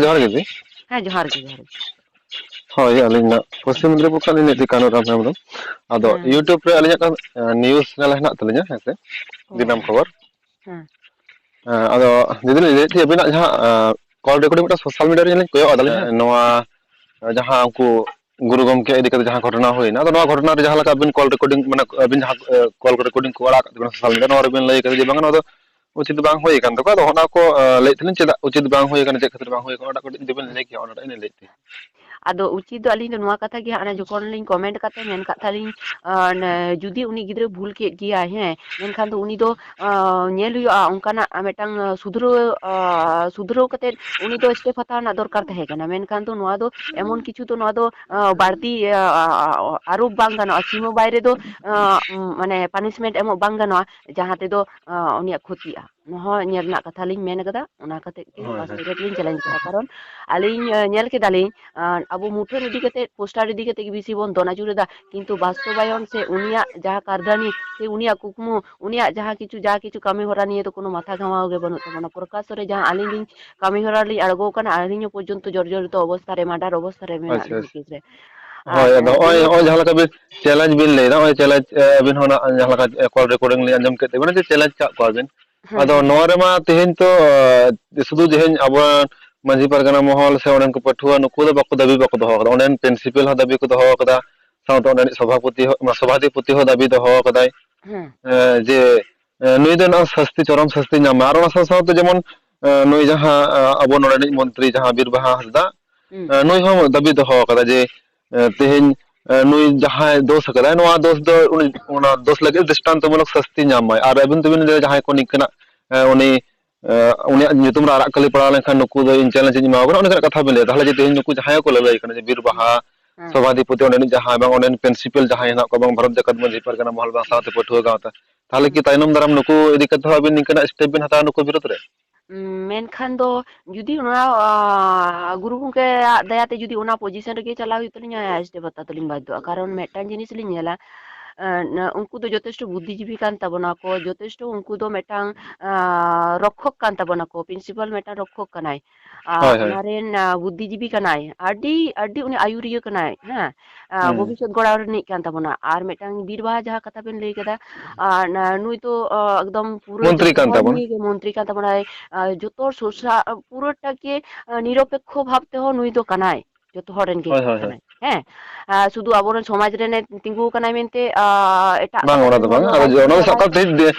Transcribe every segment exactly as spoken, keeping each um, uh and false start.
ᱡᱚᱦᱟᱨ ᱜᱮ ᱫᱤ᱾ ᱦᱮᱸ, ᱡᱚᱦᱟᱨ ᱜᱮ, ᱡᱚᱦᱟᱨ ᱜᱮ᱾ ᱦᱳᱭ, ᱟᱹᱞᱤᱧ ᱫᱚ ᱯᱚᱥᱪᱤᱢ ᱢᱮᱫᱽᱱᱤᱯᱩᱨ ᱠᱷᱚᱱ ᱞᱤᱧ ᱞᱟᱹᱭᱮᱫ ᱛᱟᱦᱮᱸ, ᱠᱟᱹᱱᱩᱨᱟᱢ ᱦᱮᱢᱵᱨᱚᱢ᱾ ᱟᱫᱚ ᱦᱮᱸ᱾ YouTube ᱨᱮ ᱟᱹᱞᱤᱧᱟᱜ ᱠᱟᱱ, ᱮ, news channel ᱦᱮᱱᱟᱜ ᱛᱟᱹᱞᱤᱧᱟ, ᱦᱮᱸ ᱥᱮ, ᱚ᱾ ᱫᱤᱱᱟᱹᱢ ᱠᱷᱚᱵᱚᱨ᱾ ᱦᱮᱸ᱾ ᱮ, ᱟᱫᱚ ᱡᱩᱫᱤ ᱞᱤᱧ ᱞᱟᱹᱭᱮᱫ ᱛᱟᱦᱮᱸᱫ, ᱟᱹᱵᱤᱱᱟᱜ ᱡᱟᱦᱟᱸ, ᱮ, call recording ᱢᱤᱫᱴᱟᱝ social media ᱨᱮ ᱧᱮᱞ ᱠᱚᱭᱚᱜ ᱟᱫᱟᱞᱤᱧ, ᱦᱮᱸ᱾ ᱮ, ᱱᱚᱣᱟ, ᱮ, ᱡᱟᱦᱟᱸ ᱩᱱᱠᱩ ᱜᱩᱨᱩ ᱜᱚᱢᱠᱮ ᱤᱫᱤ ᱠᱟᱛᱮ ᱡᱟᱦᱟᱸ ᱜᱷᱚᱴᱚᱱᱟ ᱦᱩᱭᱱᱟ, ᱟᱫᱚ ᱱᱚᱣᱟ ᱜᱷᱚᱴᱚᱱᱟ ᱨᱮ ᱡᱟᱦᱟᱸ ᱞᱮᱠᱟ ᱟᱹᱵᱤᱱ call recording, ᱢᱟᱱᱮ ᱟᱹᱵᱤᱱ ᱡᱟᱦᱟᱸ, ᱮ, call recording ᱠᱚ ᱟᱲᱟᱜ ᱠᱟᱜ ᱛᱟᱵᱤᱱᱟ social media, ᱱᱚᱣᱟ ᱨᱮᱵᱤᱱ ᱞᱟᱹᱭ ᱠᱟᱫᱟ ᱡᱮ ᱵᱟᱝᱟ, ᱱᱚᱣᱟ ᱫᱚ ᱩᱪᱤᱛ ᱵᱟᱝ ᱦᱩᱭ ᱟᱠᱟᱱ ᱛᱟᱠᱚᱣᱟ᱾ ᱟᱫᱚ ᱚᱱᱟ ᱠᱚ, ᱮ, ᱞᱟᱹᱭᱮᱫ ᱛᱟᱦᱮᱱ ᱪᱮᱫᱟᱜ ᱩᱪᱤᱛ ᱵᱟᱝ ᱦᱩᱭ ᱟᱠᱟᱱᱟ, ᱪᱮᱫ ᱠᱷᱟᱹᱛᱤᱨ ᱵᱟᱝ ᱦᱩᱭ ᱟᱠᱟᱱᱟ, ᱚᱱᱟᱴᱟᱜ ᱠᱟᱹᱴᱤᱡ ᱡᱩᱫᱤ ᱵᱤᱱ ᱞᱟᱹᱭ ᱠᱮᱭᱟ, ᱚᱱᱟᱴᱟᱜ ᱤᱧ ᱞᱟᱹᱭᱮᱫ ᱛᱟᱦᱮᱸᱫ᱾ ᱟᱫᱚ ᱩᱪᱤᱛ ᱫᱚ ᱟᱹᱞᱤᱧ ᱫᱚ ᱱᱚᱣᱟ ᱠᱟᱛᱷᱟ ᱜᱮ ᱦᱟᱸᱜ, ᱚᱱᱮ ᱡᱚᱠᱷᱚᱱ ᱞᱤᱧ comment ᱠᱟᱫ ᱛᱟᱦᱮᱸ, ᱢᱮᱱ ᱠᱟᱫ ᱛᱟᱦᱮᱸ ᱞᱤᱧ, ᱟᱸ, ᱱᱮ-, ᱡᱩᱫᱤ ᱩᱱᱤ ᱜᱤᱫᱽᱨᱟᱹ ᱵᱷᱩᱞ ᱠᱮᱫ ᱜᱮᱭᱟᱭ, ᱦᱮᱸ, ᱢᱮᱱᱠᱷᱟᱱ ᱫᱚ ᱩᱱᱤ ᱫᱚ, ᱟᱸ, ᱧᱮᱞ ᱦᱩᱭᱩᱜᱼᱟ, ᱚᱱᱠᱟᱱᱟᱜ ᱢᱤᱫᱴᱟᱝ, ᱟᱸ, ᱥᱩᱫᱷᱨᱟᱹᱣ, ᱟᱸ, ᱥᱩᱫᱷᱨᱟᱹᱣ ᱠᱟᱛᱮᱫ ᱩᱱᱤ ᱫᱚ step ᱦᱟᱛᱟᱣ ᱨᱮᱱᱟᱜ ᱫᱚᱨᱠᱟᱨ ᱛᱟᱦᱮᱸ ᱠᱟᱱᱟ᱾ ᱢᱮᱱᱠᱷᱟᱱ ᱫᱚ ᱱᱚᱣᱟ ᱫᱚ ᱮᱢᱚᱱ ᱠᱤᱪᱷᱩ ᱫᱚ, ᱱᱚᱣᱟ ᱫᱚ, ᱟᱸ, ᱵᱟᱹᱲᱛᱤ, ᱟᱸ, ᱟᱸ, ᱟᱨᱳᱯ ᱵᱟᱝ ᱜᱟᱱᱚᱜᱼᱟ, ᱥᱤᱢᱟᱹ ᱵᱟᱭᱨᱮ ᱫᱚ, ᱟᱸ, ᱢᱟᱱᱮ punishment ᱮᱢᱚᱜ ᱵᱟᱝ ᱜᱟᱱᱚᱜᱼᱟ, ᱡᱟᱦᱟᱸ ᱛᱮᱫᱚ, ᱟᱸ, ᱩᱱᱤᱭᱟᱜ ᱠᱷᱚᱛᱤᱜᱼᱟ᱾ ᱱᱚᱣᱟ ᱦᱚᱸ ᱧᱮᱞ ᱨᱮᱱᱟᱜ ᱠᱟᱛᱷᱟ ᱞᱤᱧ ᱢᱮᱱ ᱠᱟᱫᱟ, ᱚᱱᱟ ᱠᱟᱛᱮ ᱜᱮ ᱦᱳᱭ, first ᱦᱳᱭ᱾ React ᱞᱤᱧ challenge ᱠᱟᱫᱟ᱾ ᱠᱟᱨᱚᱱ ᱟᱹᱞᱤᱧ, ᱟᱸ, ᱧᱮᱞ ᱠᱮᱫᱟᱞᱤᱧ, ᱟᱸ, ᱟᱵᱚ ᱢᱩᱴᱷᱟᱹᱱ ᱤᱫᱤ ᱠᱟᱛᱮ, poster ᱤᱫᱤ ᱠᱟᱛᱮ ᱜᱮ ᱵᱮᱥᱤ ᱵᱚᱱ ᱫᱚᱱ ᱟᱹᱪᱩᱨ ᱮᱫᱟ, ᱠᱤᱱᱛᱩ ᱵᱟᱥᱛᱚᱵᱟᱭᱚᱱ ᱥᱮ ᱩᱱᱤᱭᱟᱜ ᱡᱟᱦᱟᱸ ᱠᱟᱨᱫᱷᱟᱹᱱᱤ ᱥᱮ ᱩᱱᱤᱭᱟᱜ ᱠᱩᱠᱢᱩ, ᱩᱱᱤᱭᱟᱜ ᱡᱟᱦᱟᱸ ᱠᱤᱪᱷᱩ, ᱡᱟ ᱠᱤᱪᱷᱩ ᱠᱟᱹᱢᱤ ᱦᱚᱨᱟ ᱱᱤᱭᱮ ᱫᱚ ᱠᱳᱱᱳ ᱢᱟᱛᱷᱟ ᱜᱷᱟᱢᱟᱣ ᱜᱮ ᱵᱟᱹᱱᱩᱜ ᱛᱟᱵᱚᱱᱟ᱾ ᱯᱨᱚᱠᱟᱥᱚ ᱨᱮ ᱡᱟᱦᱟᱸ ᱟᱹᱞᱤᱧ ᱞᱤᱧ ᱠᱟᱹᱢᱤ ᱦᱚᱨᱟ ᱨᱮᱞᱤᱧ ᱟᱬᱜᱚ ᱠᱟᱱᱟ, ᱟᱹᱞᱤᱧ ᱦᱚᱸ ᱯᱚᱨᱡᱚᱱᱛᱚ ᱡᱚᱨᱡᱚᱨᱤᱛᱚ ᱚᱵᱚᱥᱛᱷᱟ ᱨᱮ, murder ᱚᱵᱚᱥᱛᱷᱟ ᱨᱮ ᱢᱮᱱᱟᱜ ᱟᱪᱪᱷᱟ, ᱞᱤᱧᱟ ᱟᱪᱪᱷᱟ᱾ case ᱨᱮ᱾ ᱦᱳᱭ, ᱟᱨ ᱟᱫᱚ ᱦᱚᱸᱜᱼᱚᱭ, ᱡᱮᱢᱚᱱ ᱦᱚᱸᱜᱼᱚᱭ ᱡᱟᱦᱟᱸ ᱞᱮᱠᱟ ᱵᱤᱱ challenge ᱵᱤᱱ ᱞᱟᱹᱭᱫᱟ, ᱦᱚᱸᱜᱼᱚᱭ challenge, ᱮ, ᱟᱹᱵᱤᱱ ᱦᱚᱸ ᱱᱟᱜ ᱡᱟᱦᱟᱸ ᱞᱮᱠᱟ, ᱮ, call recording ᱞᱤᱧ ᱟᱸᱡᱚᱢ ᱠᱮᱫ ᱛᱟᱹᱵᱤᱱᱟ ᱡᱮ challenge ᱠᱟᱜ ᱠᱚᱣᱟ ᱵᱤᱱ᱾ ᱦᱮᱸ, ᱟᱫᱚ ᱦᱮᱸ᱾ ᱱᱚᱣᱟ ᱨᱮᱢᱟ ᱛᱮᱦᱮᱧ ᱛᱚ, ᱮ, ᱥᱩᱫᱷᱩ ᱛᱮᱦᱮᱧ ᱟᱵᱚ ᱢᱟᱹᱡᱷᱤ ᱯᱟᱨᱜᱟᱱᱟ ᱢᱚᱦᱚᱞ ᱥᱮ ᱚᱸᱰᱮᱱ ᱠᱚ ᱯᱟᱹᱴᱷᱩᱣᱟᱹ ᱱᱩᱠᱩ ᱫᱚ ᱵᱟᱠᱚ ᱫᱟᱹᱵᱤ ᱵᱟᱠᱚ ᱫᱚᱦᱚ ᱠᱟᱫᱟ, ᱚᱸᱰᱮᱱ principal ᱦᱚᱸ ᱫᱟᱹᱵᱤ ᱠᱚ ᱫᱚᱦᱚ ᱠᱟᱫᱟ, ᱥᱟᱶᱛᱮ ᱚᱸᱰᱮᱱᱤᱡ ᱥᱚᱵᱷᱟᱯᱚᱛᱤ ᱦᱚᱸ, ᱥᱚᱵᱷᱟᱫᱷᱤᱯᱚᱛᱤ ᱦᱚᱸ ᱫᱟᱹᱵᱤ ᱫᱚᱦᱚ ᱠᱟᱫᱟᱭ᱾ ᱦᱮᱸ᱾ ᱮ, ᱡᱮ, ᱮ, ᱱᱩᱭ ᱫᱚ ᱱᱚᱣᱟ ᱥᱟᱹᱥᱛᱤ, ᱪᱚᱨᱚᱢ ᱥᱟᱹᱥᱛᱤ ᱧᱟᱢ ᱢᱟ᱾ ᱟᱨ ᱚᱱᱟ ᱥᱟᱶ ᱥᱟᱶᱛᱮ ᱡᱮᱢᱚᱱ, ᱮ, ᱱᱩᱭ ᱡᱟᱦᱟᱸ, ᱮ, ᱟᱵᱚ ᱱᱚᱰᱮᱱᱤᱡ ᱢᱚᱱᱛᱨᱤ ᱡᱟᱦᱟᱸ ᱵᱤᱨ ᱵᱟᱦᱟ ᱦᱟᱸᱥᱫᱟ, ᱦᱩᱸ᱾ ᱮ, ᱱᱩᱭ ᱦᱚᱸ ᱫᱟᱹᱵᱤ ᱫᱚᱦᱚ ᱠᱟᱫᱟ ᱡᱮ, ᱮ, ᱛᱮᱦᱮᱧ, ᱮ, ᱱᱩᱭ ᱡᱟᱦᱟᱸᱭ ᱫᱳᱥ ᱠᱟᱫᱟᱭ, ᱱᱚᱣᱟ ᱫᱳᱥ ᱫᱚ ᱩᱱᱤ, ᱚᱱᱟ ᱫᱳᱥ ᱞᱟᱹᱜᱤᱫ ᱫᱨᱤᱥᱴᱟᱱᱛᱚᱢᱩᱞᱚᱠ ᱥᱟᱹᱥᱛᱤ ᱧᱟᱢ ᱢᱟᱭ᱾ ᱟᱨ ᱟᱹᱵᱤᱱ ᱫᱚᱵᱤᱱ ᱞᱟᱹᱭᱟ ᱡᱟᱦᱟᱸᱭ ᱠᱚ ᱱᱤᱝᱠᱟᱹᱱᱟᱜ, ᱮ, ᱩᱱᱤ, ᱮ, ᱩᱱᱤᱭᱟᱜ ᱧᱩᱛᱩᱢ ᱨᱮ ᱟᱨᱟᱜ ᱠᱟᱹᱞᱤ ᱯᱟᱲᱟᱣ ᱞᱮᱱᱠᱷᱟᱱ ᱱᱩᱠᱩ ᱫᱚ ᱤᱧ challenge ᱤᱧ ᱮᱢᱟ ᱠᱚ ᱠᱟᱱᱟ, ᱚᱱᱠᱟᱱᱟᱜ ᱠᱟᱛᱷᱟ ᱵᱤᱱ ᱞᱟᱹᱭᱟ᱾ ᱛᱟᱦᱚᱞᱮ ᱡᱮ ᱛᱮᱦᱮᱧ ᱱᱩᱠᱩ ᱡᱟᱦᱟᱸᱭ ᱠᱚ ᱞᱟᱹᱞᱟᱹᱭ ᱠᱟᱱᱟ ᱡᱮ ᱵᱤᱨ ᱵᱟᱦᱟ, ᱦᱮᱸ᱾ ᱥᱚᱵᱷᱟᱫᱷᱤᱯᱚᱛᱤ, ᱚᱸᱰᱮᱱᱤᱡ ᱡᱟᱦᱟᱸᱭ ᱵᱟᱝ, ᱚᱸᱰᱮᱱ principal ᱡᱟᱦᱟᱸᱭ ᱦᱮᱱᱟᱜ ᱠᱚᱣᱟ ᱵᱟᱝ, ᱵᱷᱟᱨᱚᱛ ᱡᱟᱠᱟᱛ ᱢᱟᱹᱡᱷᱤ ᱯᱟᱨᱜᱟᱱᱟ ᱢᱚᱦᱚᱞ ᱵᱟᱝ, ᱥᱟᱶᱛᱮ ᱯᱟᱹᱴᱷᱩᱣᱟᱹ ᱜᱟᱶᱛᱟ, ᱛᱟᱦᱚᱞᱮ ᱠᱤ ᱦᱩᱸ᱾ ᱛᱟᱭᱱᱚᱢ ᱫᱟᱨᱟᱢ ᱱᱩᱠᱩ ᱤᱫᱤ ᱠᱟᱛᱮ ᱦᱚᱸ ᱟᱹᱵᱤᱱ ᱱᱤᱝᱠᱟᱹᱱᱟᱜ step ᱵᱤᱱ ᱦᱟᱛᱟᱣᱟ ᱱᱩᱠᱩ ᱵᱤᱨᱩᱫᱽ ᱨᱮ? ᱩᱸ, ᱢᱮᱱᱠᱷᱟᱱ ᱫᱚ ᱡᱩᱫᱤ ᱚᱱᱟ, ᱟ, ᱜᱩᱨᱩ ᱜᱚᱢᱠᱮᱭᱟᱜ ᱫᱟᱭᱟᱛᱮ ᱡᱩᱫᱤ ᱚᱱᱟ position ᱨᱮᱜᱮ ᱪᱟᱞᱟᱣ ᱦᱩᱭᱩᱜ ᱛᱟᱹᱞᱤᱧᱟ, ᱦᱮᱸ, step ᱦᱟᱛᱟᱣ ᱫᱚᱞᱤᱧ ᱵᱟᱫᱽᱫᱷᱚᱜᱼᱟ᱾ ᱠᱟᱨᱚᱱ ᱢᱤᱫᱴᱟᱝ ᱡᱤᱱᱤᱥ ᱞᱤᱧ ᱧᱮᱞᱟ, ᱮᱸ, ᱩᱱᱠᱩ ᱫᱚ ᱡᱚᱛᱷᱮᱥᱴᱚ ᱵᱩᱫᱽᱫᱷᱤᱡᱤᱵᱤ ᱠᱟᱱ ᱛᱟᱵᱚᱱᱟ ᱠᱚ, ᱡᱚᱛᱷᱮᱥᱴᱚ ᱩᱱᱠᱩ ᱫᱚ ᱢᱤᱫᱴᱟᱝ, ᱟᱸ, ᱨᱚᱠᱠᱷᱚᱠ ᱠᱟᱱ ᱛᱟᱵᱚᱱᱟ ᱠᱚ, ᱯᱨᱤᱱᱥᱤᱯᱟᱞ ᱢᱤᱫᱴᱟᱝ ᱨᱚᱠᱠᱷᱚᱠ ᱠᱟᱱᱟᱭ᱾ ᱟᱨ ᱦᱳᱭ, ᱦᱳᱭ᱾ ᱚᱱᱟ ᱨᱮᱱ, ᱟᱸ, ᱵᱩᱫᱽᱫᱷᱤᱡᱤᱵᱤ ᱠᱟᱱᱟᱭ, ᱟᱹᱰᱤ, ᱟᱹᱰᱤ ᱩᱱᱤ ᱟᱹᱭᱩᱨᱤᱭᱟᱹ ᱠᱟᱱᱟᱭ, ᱦᱮᱸ᱾ ᱟᱸ, ᱦᱩᱸ᱾ ᱵᱷᱚᱵᱤᱥᱥᱚᱛ ᱜᱚᱲᱟᱣ ᱨᱤᱱᱤᱡ ᱠᱟᱱ ᱛᱟᱵᱚᱱᱟ᱾ ᱟᱨ ᱢᱤᱫᱴᱟᱝ ᱵᱤᱨ ᱵᱟᱦᱟ ᱡᱟᱦᱟᱸ ᱠᱟᱛᱷᱟ ᱵᱮᱱ ᱞᱟᱹᱭ ᱠᱮᱫᱟ, ᱟᱨ ᱱᱟ-, ᱱᱩᱭ ᱫᱚ, ᱟᱸ, ᱮᱠᱫᱚᱢ ᱯᱩᱨᱟᱹ ᱢᱚᱱᱛᱨᱤ ᱡᱚᱛᱚ ᱠᱟᱱ ᱦᱚᱲ ᱛᱟᱵᱚᱱᱟ᱾ ᱱᱤᱭᱮ ᱜᱮ ᱢᱚᱱᱛᱨᱤ ᱠᱟᱱ ᱛᱟᱵᱚᱱᱟᱭ, ᱟᱸ, ᱡᱚᱛᱚ ᱥᱚᱥᱟ-, ᱯᱩᱨᱟᱹᱴᱟ ᱜᱮ, ᱟᱸ, ᱱᱤᱨᱚᱯᱮᱠᱠᱷᱚ ᱵᱷᱟᱵ ᱛᱮᱦᱚᱸ ᱱᱩᱭ ᱫᱚ ᱠᱟᱱᱟᱭ᱾ ᱡᱚᱛᱚ ᱦᱚᱲ ᱨᱮᱱ ᱜᱮ ᱦᱳᱭ, ᱦᱳᱭ, ᱦᱳᱭ᱾ ᱠᱟᱱᱟᱭ᱾ ᱦᱮᱸ, ᱟᱨ ᱥᱩᱫᱷᱩ ᱟᱵᱚᱨᱮᱱ ᱥᱚᱢᱟᱡᱽ ᱨᱮᱱᱮ ᱛᱤᱸᱜᱩ ᱟᱠᱟᱱᱟᱭ ᱢᱮᱱᱛᱮ, ᱟᱨ ᱮᱴᱟᱜ ᱵᱟᱝ, ᱯᱟᱦᱴᱟ ᱚᱱᱟ ᱫᱚ ᱨᱮᱱ ᱦᱚᱲ ᱵᱟᱝ᱾ ᱫᱚ ᱟᱫᱚ ᱵᱟᱭ ᱡᱮ, ᱚᱱᱟ ᱫᱚ ᱥᱟᱵ ᱪᱟᱞᱟᱣᱟᱭ᱾ ᱠᱟᱜ ᱛᱮ,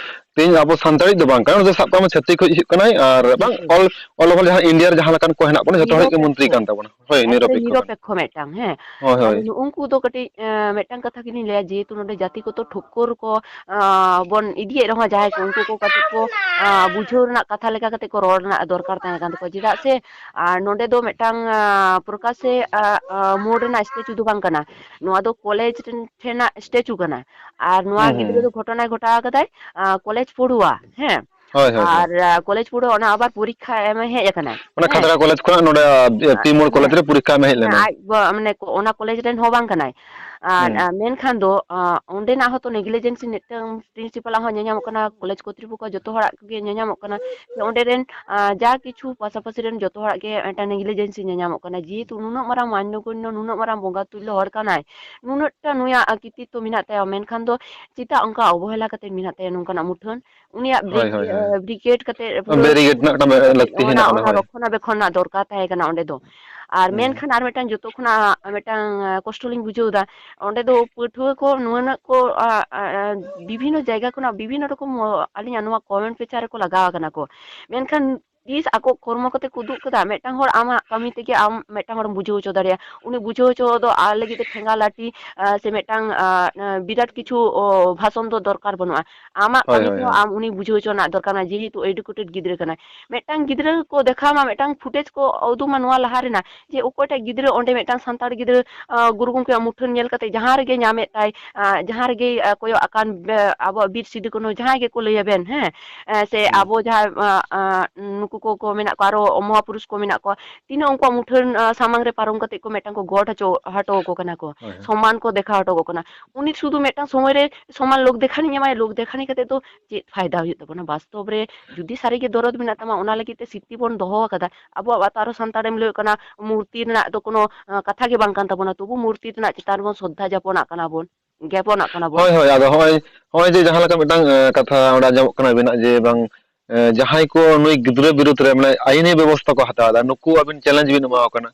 ᱛᱮᱦᱮᱧ ᱟᱵᱚ ᱥᱟᱱᱛᱟᱲᱤᱡ ᱫᱚ ᱵᱟᱝ ᱠᱟᱱᱟ, ᱚᱱᱟ ᱫᱚ ᱥᱟᱵ ᱠᱟᱜ ᱢᱮ ᱪᱷᱟᱹᱛᱤᱠ ᱠᱷᱚᱱ ᱦᱤᱡᱩᱜ ᱠᱟᱱᱟᱭ, ᱟᱨ ᱵᱟᱝ, ᱦᱮᱸ᱾ ᱚᱞ, ᱚᱞ ᱦᱚᱸ ᱡᱟᱦᱟᱸ ᱤᱱᱰᱤᱭᱟ ᱨᱮ ᱡᱟᱦᱟᱸ ᱞᱮᱠᱟᱱ ᱠᱚ ᱦᱮᱱᱟᱜ ᱵᱚᱱᱟ, ᱡᱚᱛᱚ ᱦᱚᱲ ᱜᱮ ᱢᱚᱱᱛᱨᱤ ᱠᱟᱱ ᱱᱤᱨᱚᱯᱮᱠᱠᱷᱚ᱾ ᱛᱟᱵᱚᱱᱟ᱾ ᱦᱳᱭ, ᱢᱟᱱᱮ ᱱᱤᱨᱚᱯᱮᱠᱠᱷᱚ ᱠᱟᱱᱟ᱾ ᱱᱤᱨᱚᱯᱮᱠᱠᱷᱚ ᱢᱤᱫᱴᱟᱝ, ᱦᱮᱸ᱾ ᱦᱳᱭ, ᱟᱫᱚ ᱦᱳᱭ᱾ ᱱᱩᱜᱼᱩ ᱱᱩᱠᱩ ᱫᱚ ᱠᱟᱹᱴᱤᱡ, ᱮᱸ, ᱢᱤᱫᱴᱟᱝ ᱠᱟᱛᱷᱟ ᱜᱮᱞᱤᱧ ᱞᱟᱹᱭᱟ, ᱡᱮᱦᱮᱛᱩ ᱱᱚᱰᱮ ᱡᱟᱹᱛᱤ ᱜᱚᱛᱚ ᱴᱷᱚᱠᱠᱚᱨ ᱠᱚ, ᱟᱸ, ᱵᱚᱱ ᱤᱫᱤᱭᱮᱫ ᱨᱮᱦᱚᱸ, ᱡᱟᱦᱟᱸᱭ ᱠᱚ, ᱩᱱᱠᱩ ᱠᱚ ᱠᱟᱹᱴᱤᱡ ᱠᱚ, ᱟᱸ, ᱵᱩᱡᱷᱟᱹᱣ ᱨᱮᱱᱟᱜ ᱠᱟᱛᱷᱟ ᱞᱮᱠᱟ ᱠᱟᱛᱮ ᱠᱚ ᱨᱚᱲ ᱨᱮᱱᱟᱜ ᱫᱚᱨᱠᱟᱨ ᱛᱟᱦᱮᱸ ᱠᱟᱱ ᱛᱟᱠᱚᱣᱟ᱾ ᱪᱮᱫᱟᱜ ᱥᱮ, ᱟᱸ, ᱱᱚᱰᱮ ᱫᱚ ᱢᱤᱫᱴᱟᱝ, ᱟᱸ, ᱯᱨᱚᱠᱟᱥᱮ, ᱟᱸ, ᱟᱸ, ᱢᱳᱲ ᱨᱮᱱᱟᱜ ᱥᱴᱮᱪᱩ ᱫᱚ ᱵᱟᱝ ᱠᱟᱱᱟ, ᱱᱚᱣᱟ ᱫᱚ ᱠᱚᱞᱮᱡᱽ ᱨᱮᱱ, ᱴᱷᱮᱱᱟᱜ ᱥᱴᱮᱪᱩ ᱠᱟᱱᱟ᱾ ᱟᱨ ᱱᱚᱣᱟ ᱦᱩᱸ, ᱦᱩᱸ, ᱜᱤᱫᱽᱨᱟᱹ ᱦᱩᱸ᱾ ᱫᱚ ᱜᱷᱚᱴᱚᱱᱟᱭ ᱜᱷᱚᱴᱟᱣ ᱟᱠᱟᱫᱟᱭ, ᱟᱸ, ᱠᱚᱞᱮᱡᱽ ᱯᱚᱲᱩᱣᱟ, ᱦᱮᱸ᱾ ᱦᱳᱭ, ᱦᱳᱭ, ᱦᱳᱭ᱾ ᱟᱨ, ᱟᱸ, ᱠᱚᱞᱮᱡᱽ ᱯᱚᱲᱩᱣᱟ ᱚᱱᱟ ᱟᱵᱟᱨ ᱯᱚᱨᱤᱠᱠᱷᱟ ᱮᱢᱮ ᱦᱮᱡ ᱟᱠᱟᱱᱟᱭ, ᱚᱱᱟ ᱦᱮᱸ᱾ ᱠᱷᱟᱛᱲᱟ ᱠᱚᱞᱮᱡᱽ ᱠᱷᱚᱱᱟᱜ ᱱᱚᱰᱮ, ᱟᱸ, ᱯᱤ ᱢᱳᱲ ᱠᱚᱞᱮᱡᱽ ᱦᱮᱸ, ᱨᱮ ᱯᱚᱨᱤᱠᱠᱷᱟ ᱮᱢᱮ ᱦᱮᱡ ᱦᱮᱸ, ᱞᱮᱱᱟ᱾ ᱟᱡ ᱵᱟ-, ᱢᱟᱱᱮ ᱠᱚ-, ᱚᱱᱟ ᱠᱚᱞᱮᱡᱽ ᱨᱮᱱ ᱦᱚᱸ ᱵᱟᱝ ᱠᱟᱱᱟᱭ᱾ ᱟᱨ, ᱦᱩᱸ᱾ ᱟᱸ, ᱢᱮᱱᱠᱷᱟᱱ ᱫᱚ, ᱟᱸ, ᱚᱸᱰᱮᱱᱟᱜ ᱦᱚᱸᱛᱚ ᱱᱮᱜᱽᱞᱤᱡᱮᱱᱥᱤ ᱢᱤᱫᱴᱟᱝ ᱯᱨᱤᱱᱥᱤᱯᱟᱞᱟᱜ ᱦᱚᱸ ᱧᱮᱧᱟᱢᱚᱜ ᱠᱟᱱᱟ, ᱠᱚᱞᱮᱡᱽ ᱠᱚᱨᱛᱨᱤᱯᱚᱠᱠᱷᱚ ᱡᱚᱛᱚ ᱦᱚᱲᱟᱜ ᱜᱮ ᱧᱮᱧᱟᱢᱚᱜ ᱠᱟᱱᱟ᱾ ᱡᱮ ᱚᱸᱰᱮ ᱨᱮᱱ, ᱟᱸ, ᱡᱟ ᱠᱤᱪᱷᱩ ᱯᱟᱥᱟᱯᱟᱥᱤ ᱨᱮᱱ ᱡᱚᱛᱚ ᱦᱚᱲᱟᱜ ᱜᱮ ᱢᱤᱫᱴᱟᱝ ᱱᱮᱜᱽᱞᱤᱡᱮᱱᱥᱤ ᱧᱮᱧᱟᱢᱚᱜ ᱠᱟᱱᱟ᱾ ᱡᱮᱦᱮᱛᱩ ᱱᱩᱱᱟᱹᱜ ᱢᱟᱨᱟᱝ ᱢᱟᱱᱱᱚ ᱜᱚᱱᱱᱚ, ᱱᱩᱱᱟᱹᱜ ᱢᱟᱨᱟᱝ ᱵᱚᱸᱜᱟ ᱛᱩᱞᱞᱚ ᱦᱚᱲ ᱠᱟᱱᱟᱭ, ᱱᱩᱱᱟᱹᱜ ᱴᱟ ᱱᱩᱭᱟᱜ ᱠᱤᱛᱤᱛᱛᱚ ᱢᱮᱱᱟᱜ ᱛᱟᱭᱟ, ᱢᱮᱱᱠᱷᱟᱱ ᱫᱚ ᱪᱮᱫᱟᱜ ᱚᱱᱠᱟ ᱚᱵᱚᱦᱮᱞᱟ ᱠᱟᱛᱮ ᱢᱮᱱᱟᱜ ᱛᱟᱭᱟ ᱱᱚᱝᱠᱟᱱᱟᱜ ᱢᱩᱴᱷᱟᱹᱱ? ᱩᱱᱤᱭᱟᱜ ᱦᱳᱭ, ᱵᱨᱤᱠ-, ᱦᱳᱭ, ᱦᱳᱭ᱾ ᱮ, ᱵᱨᱤᱜᱮᱰ ᱠᱟᱛᱮ ᱯᱩᱨᱟᱹ ᱵᱮᱨᱤᱜᱮᱰ ᱨᱮᱱᱟᱜ ᱢᱤᱫᱴᱟᱝ ᱞᱟᱹᱠᱛᱤ ᱚᱱᱟ, ᱦᱮᱱᱟᱜᱼᱟ, ᱚᱱᱟ ᱦᱳᱭ᱾ ᱨᱚᱠᱷᱚᱱᱟᱵᱮᱠᱷᱚᱱ ᱨᱮᱱᱟᱜ ᱫᱚᱨᱠᱟᱨ ᱛᱟᱦᱮᱸ ᱠᱟᱱᱟ ᱚᱸᱰᱮ ᱫᱚ᱾ ᱟᱨ ᱦᱩᱸ᱾ ᱢᱮᱱᱠᱷᱟᱱ ᱟᱨ ᱢᱤᱫᱴᱟᱝ ᱡᱚᱛᱚ ᱠᱷᱚᱱᱟᱜ ᱢᱤᱫᱴᱟᱝ, ᱮ, ᱠᱚᱥᱴᱚ ᱞᱤᱧ ᱵᱩᱡᱷᱟᱹᱣ ᱮᱫᱟ, ᱚᱸᱰᱮ ᱫᱚ ᱯᱟᱹᱴᱷᱩᱣᱟᱹ ᱠᱚ ᱱᱩᱱᱟᱹᱜ ᱠᱚ, ᱟ, ᱟ, ᱟ, ᱵᱤᱵᱷᱤᱱᱱᱚ ᱡᱟᱭᱜᱟ ᱠᱷᱚᱱᱟᱜ ᱵᱤᱵᱷᱤᱱᱱᱚ ᱨᱚᱠᱚᱢ, ᱚ, ᱟᱹᱞᱤᱧᱟᱜ ᱱᱚᱣᱟ ᱠᱚᱢᱮᱱᱴ ᱯᱮᱪᱟᱨ ᱨᱮᱠᱚ ᱞᱟᱜᱟᱣ ᱟᱠᱟᱱᱟ ᱠᱚ᱾ ᱢᱮᱱᱠᱷᱟᱱ ᱛᱤᱥ ᱟᱠᱚ ᱠᱚᱨᱢᱚ ᱠᱟᱛᱮ ᱠᱚ ᱩᱫᱩᱜ ᱠᱟᱫᱟ? ᱢᱤᱫᱴᱟᱝ ᱦᱚᱲ ᱟᱢᱟᱜ ᱠᱟᱹᱢᱤ ᱛᱮᱜᱮ ᱟᱢ ᱢᱤᱫᱴᱟᱝ ᱦᱚᱲᱮᱢ ᱵᱩᱡᱷᱟᱹᱣ ᱦᱚᱪᱚ ᱫᱟᱲᱮᱭᱟᱜᱼᱟ᱾ ᱩᱱᱤ ᱵᱩᱡᱷᱟᱹᱣ ᱦᱚᱪᱚ ᱫᱚ ᱟᱨ ᱞᱟᱹᱜᱤᱫ ᱛᱮ ᱴᱷᱮᱸᱜᱟ ᱞᱟᱹᱴᱷᱤ, ᱟ, ᱥᱮ ᱢᱤᱫᱴᱟᱝ, ᱟ, ᱟ, ᱵᱤᱨᱟᱴ ᱠᱤᱪᱷᱩ, ᱚ, ᱵᱷᱟᱥᱚᱱ ᱫᱚ ᱫᱚᱨᱠᱟᱨ ᱵᱟᱹᱱᱩᱜᱼᱟ᱾ ᱟᱢᱟᱜ ᱦᱳᱭ, ᱠᱟᱹᱢᱤ ᱦᱳᱭ, ᱛᱮᱦᱚᱸ ᱦᱳᱭ᱾ ᱟᱢ ᱩᱱᱤ ᱵᱩᱡᱷᱟᱹᱣ ᱦᱚᱪᱚ ᱨᱮᱱᱟᱜ ᱫᱚᱨᱠᱟᱨ ᱢᱮᱱᱟᱜᱼᱟ, ᱡᱮᱦᱮᱛᱩ educated ᱜᱤᱫᱽᱨᱟᱹ ᱠᱟᱱᱟᱭ᱾ ᱢᱤᱫᱴᱟᱝ ᱜᱤᱫᱽᱨᱟᱹ ᱠᱚ ᱫᱮᱠᱷᱟᱣ ᱢᱟ, ᱢᱤᱫᱴᱟᱝ ᱯᱷᱩᱴᱮᱡᱽ ᱠᱚ ᱩᱫᱩᱜ ᱢᱟ ᱱᱚᱣᱟ ᱞᱟᱦᱟ ᱨᱮᱱᱟᱜ, ᱡᱮ ᱚᱠᱚᱭᱴᱟᱜ ᱜᱤᱫᱽᱨᱟᱹ ᱚᱸᱰᱮ ᱢᱤᱫᱴᱟᱝ ᱥᱟᱱᱛᱟᱲ ᱜᱤᱫᱽᱨᱟᱹ, ᱟ, ᱜᱩᱨᱩ ᱜᱚᱢᱠᱮᱭᱟᱜ ᱢᱩᱴᱷᱟᱹᱱ ᱧᱮᱞ ᱠᱟᱛᱮ ᱡᱟᱦᱟᱸ ᱨᱮᱜᱮ ᱧᱟᱢᱮᱫ ᱛᱟᱭ, ᱟ, ᱡᱟᱦᱟᱸ ᱨᱮᱜᱮ, ᱟ, ᱠᱚᱭᱚᱜ ᱟᱠᱟᱱ, ᱵᱮ-, ᱟᱵᱚᱣᱟᱜ ᱵᱤᱨ ᱥᱤᱫᱩ ᱠᱟᱹᱱᱦᱩ ᱡᱟᱦᱟᱸᱭ ᱜᱮᱠᱚ ᱞᱟᱹᱭ ᱟᱵᱮᱱ, ᱦᱮᱸ, ᱮ, ᱥᱮ ᱦᱩᱸ᱾ ᱟᱵᱚ ᱡᱟᱦᱟᱸ, ᱟ, ᱟ, ᱱᱩᱠᱩ ᱠᱚ, ᱠᱚ ᱢᱮᱱᱟᱜ ᱠᱚᱣᱟ, ᱟᱨᱚ ᱢᱚᱦᱟᱯᱩᱨᱩᱥ ᱠᱚ ᱢᱮᱱᱟᱜ ᱠᱚᱣᱟ, ᱛᱤᱱᱟᱹᱜ ᱩᱱᱠᱩᱣᱟᱜ ᱢᱩᱴᱷᱟᱹᱱ, ᱟ, ᱥᱟᱢᱟᱝ ᱨᱮ ᱯᱟᱨᱚᱢ ᱠᱟᱛᱮ ᱠᱚ ᱢᱤᱫᱴᱟᱝ ᱠᱚ ᱜᱚᱰ ᱦᱚᱪᱚ, ᱦᱚᱴᱚ ᱟᱠᱚ ᱠᱟᱱᱟ ᱠᱚ, ᱦᱳᱭ, ᱦᱳᱭ᱾ ᱥᱚᱢᱢᱟᱱ ᱠᱚ ᱫᱮᱠᱷᱟᱣ ᱦᱚᱴᱚ ᱟᱠᱚ ᱠᱟᱱᱟ᱾ ᱩᱱᱤ ᱥᱩᱫᱷᱩ ᱢᱤᱫᱴᱟᱝ ᱥᱚᱢᱚᱭ ᱨᱮ ᱥᱚᱢᱢᱟᱱ ᱞᱳᱠ ᱫᱮᱠᱷᱟᱱᱤ ᱧᱟᱢᱟᱭ, ᱞᱳᱠ ᱫᱮᱠᱷᱟᱱᱤ ᱠᱟᱛᱮ ᱫᱚ ᱪᱮᱫ ᱯᱷᱟᱭᱫᱟ ᱦᱩᱭᱩᱜ ᱛᱟᱵᱚᱱᱟ? ᱵᱟᱥᱛᱚᱵ ᱨᱮ ᱡᱩᱫᱤ ᱥᱟᱹᱨᱤ ᱜᱮ ᱫᱚᱨᱚᱫ ᱢᱮᱱᱟᱜ ᱛᱟᱢᱟ, ᱚᱱᱟ ᱞᱟᱹᱜᱤᱫ ᱛᱮ ᱥᱤᱨᱛᱤ ᱵᱚᱱ ᱫᱚᱦᱚ ᱟᱠᱟᱫᱟ᱾ ᱟᱵᱚᱣᱟᱜ ᱟᱣᱛᱟ ᱟᱨᱚ ᱥᱟᱱᱛᱟᱲᱮᱢ ᱞᱟᱹᱭ ᱠᱟᱱᱟ, ᱢᱩᱨᱛᱤ ᱨᱮᱱᱟᱜ ᱫᱚ ᱠᱳᱱᱳ, ᱟ, ᱠᱟᱛᱷᱟ ᱜᱮ ᱵᱟᱝ ᱠᱟᱱ ᱛᱟᱵᱚᱱᱟ, ᱛᱚᱵᱩ ᱢᱩᱨᱛᱤ ᱨᱮᱱᱟᱜ ᱪᱮᱛᱟᱱ ᱨᱮᱵᱚᱱ ᱥᱨᱚᱫᱷᱟ ᱡᱟᱯᱚᱱᱟᱜ ᱠᱟᱱᱟ ᱵᱚᱱ, ᱜᱮᱯᱚᱱᱟᱜ ᱠᱟᱱᱟ ᱵᱚᱱ᱾ ᱦᱳᱭ, ᱦᱳᱭ, ᱟᱫᱚ ᱦᱚᱸᱜᱼᱚᱭ, ᱦᱚᱸᱜᱼᱚᱭ ᱡᱮ ᱡᱟᱦᱟᱸ ᱞᱮᱠᱟ ᱢᱤᱫᱴᱟᱝ, ᱮ, ᱠᱟᱛᱷᱟ ᱚᱸᱰᱮ ᱟᱸᱡᱚᱢᱚᱜ ᱠᱟᱱᱟ ᱟᱵᱤᱱᱟᱜ ᱡᱮ ᱵᱟᱝ, ᱮ, ᱡᱟᱦᱟᱸᱭ ᱠᱚ ᱱᱩᱭ ᱜᱤᱫᱽᱨᱟᱹ ᱵᱤᱨᱩᱫᱷ ᱨᱮ ᱢᱟᱱᱮ ᱟᱭᱤᱱᱤ ᱵᱮᱵᱚᱥᱛᱷᱟ ᱠᱚ ᱦᱟᱛᱟᱣ ᱮᱫᱟ, ᱱᱩᱠᱩ ᱟᱵᱤᱱ challenge ᱵᱤᱱ ᱮᱢᱟ ᱠᱚ ᱠᱟᱱᱟ᱾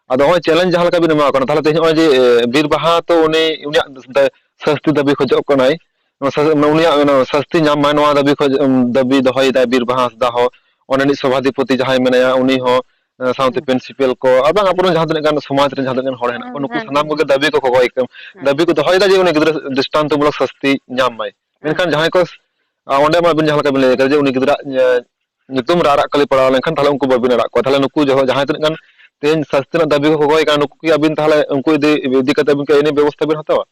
ᱟᱫᱚ ᱦᱚᱸᱜᱼᱚᱭ challenge ᱡᱟᱦᱟᱸ ᱞᱮᱠᱟ ᱵᱤᱱ ᱮᱢᱟ ᱠᱚ ᱠᱟᱱᱟ, ᱛᱟᱦᱞᱮ ᱛᱮᱦᱮᱧ ᱦᱚᱸᱜᱼᱚᱭ ᱡᱮ, ᱮ, ᱵᱤᱨ ᱵᱟᱦᱟ ᱛᱚ ᱩᱱᱤ ᱩᱱᱤᱭᱟᱜ ᱫᱟ-, ᱥᱟᱹᱥᱛᱤ ᱫᱟᱹᱵᱤ ᱠᱷᱚᱡᱚᱜ ᱠᱟᱱᱟᱭ, ᱱᱚᱣᱟ ᱥᱟ-, ᱩᱱᱤᱭᱟᱜ ᱚᱱᱟ ᱥᱟᱹᱥᱛᱤ ᱧᱟᱢ ᱢᱟᱭ, ᱱᱚᱣᱟ ᱫᱟᱹᱵᱤ ᱠᱷᱚᱡ, ᱩᱢ, ᱫᱟᱹᱵᱤ ᱫᱚᱦᱚᱭᱮᱫᱟᱭ ᱵᱤᱨ ᱵᱟᱦᱟ ᱦᱟᱸᱥᱫᱟ ᱦᱚᱸ, ᱚᱸᱰᱮᱱᱤᱡ ᱥᱚᱵᱷᱟᱫᱷᱤᱯᱚᱛᱤ ᱡᱟᱦᱟᱸᱭ ᱢᱮᱱᱟᱭᱟ ᱩᱱᱤ ᱦᱚᱸ, ᱮ, ᱥᱟᱶᱛᱮ ᱦᱩᱸ᱾ ᱯᱨᱤᱱᱥᱤᱯᱟᱞ ᱠᱚ, ᱟᱨ ᱵᱟᱝ ᱟᱵᱚᱨᱮᱱ ᱡᱟᱦᱟᱸ ᱛᱤᱱᱟᱹᱜ ᱜᱟᱱ ᱥᱚᱢᱟᱡᱽ ᱨᱮᱱ ᱡᱟᱦᱟᱸ ᱛᱤᱱᱟᱹᱜ ᱜᱟᱱ ᱦᱚᱲ ᱦᱮᱱᱟᱜ ᱠᱚᱣᱟ, ᱦᱮᱸ, ᱱᱩᱠᱩ ᱦᱮᱸ, ᱥᱟᱱᱟᱢ ᱦᱮᱸ, ᱠᱚᱜᱮ ᱫᱟᱹᱵᱤ ᱠᱚ ᱠᱚᱠᱚᱭ ᱠᱟᱱᱟ, ᱦᱮᱸ᱾ ᱫᱟᱹᱵᱤ ᱠᱚ ᱫᱚᱦᱚᱭᱮᱫᱟ ᱡᱮ ᱩᱱᱤ ᱜᱤᱫᱽᱨᱟᱹ ᱫᱨᱤᱥᱴᱟᱱᱛᱚᱢᱩᱞᱚᱠ ᱥᱟᱹᱥᱛᱤ ᱧᱟᱢ ᱢᱟᱭ᱾ ᱦᱮᱸ᱾ ᱢᱮᱱᱠᱷᱟᱱ ᱡᱟᱦᱟᱸᱭ ᱠᱚ, ᱟ, ᱚᱸᱰᱮ ᱢᱟ ᱟᱵᱤᱱ ᱡᱟᱦᱟᱸ ᱞᱮᱠᱟ ᱵᱤᱱ ᱞᱟᱹᱭ ᱠᱟᱫᱟ ᱡᱮ ᱩᱱᱤ ᱜᱤᱫᱽᱨᱟᱹ, ᱮ, ᱧᱩᱛᱩᱢ ᱨᱟᱜ ᱨᱟᱜ ᱠᱷᱟᱹᱞᱤ ᱯᱟᱲᱟᱣ ᱞᱮᱱᱠᱷᱟᱱ, ᱛᱟᱦᱞᱮ ᱩᱱᱠᱩ ᱵᱟᱹᱵᱤᱱ ᱟᱲᱟᱜ ᱠᱚᱣᱟ᱾ ᱛᱟᱦᱞᱮ ᱱᱩᱠᱩ ᱡᱟᱦᱟᱸ, ᱡᱟᱦᱟᱸᱭ ᱛᱤᱱᱟᱹᱜ ᱜᱟᱱ ᱛᱮᱦᱮᱧ ᱥᱟᱥᱛᱤ ᱨᱮᱱᱟᱜ ᱫᱟᱹᱵᱤ ᱠᱚ ᱠᱚᱠᱚᱭ ᱠᱟᱱᱟ, ᱱᱩᱠᱩ ᱠᱤ ᱟᱹᱵᱤᱱ ᱛᱟᱦᱞᱮ ᱩᱱᱠᱩ ᱤᱫᱤ, ᱤᱫᱤ ᱠᱟᱛᱮ ᱟᱹᱵᱤᱱ ᱠᱤ ᱟᱹᱭᱤᱱᱤ ᱵᱮᱵᱚᱥᱛᱷᱟ ᱵᱤᱱ ᱦᱟᱛᱟᱣᱟ?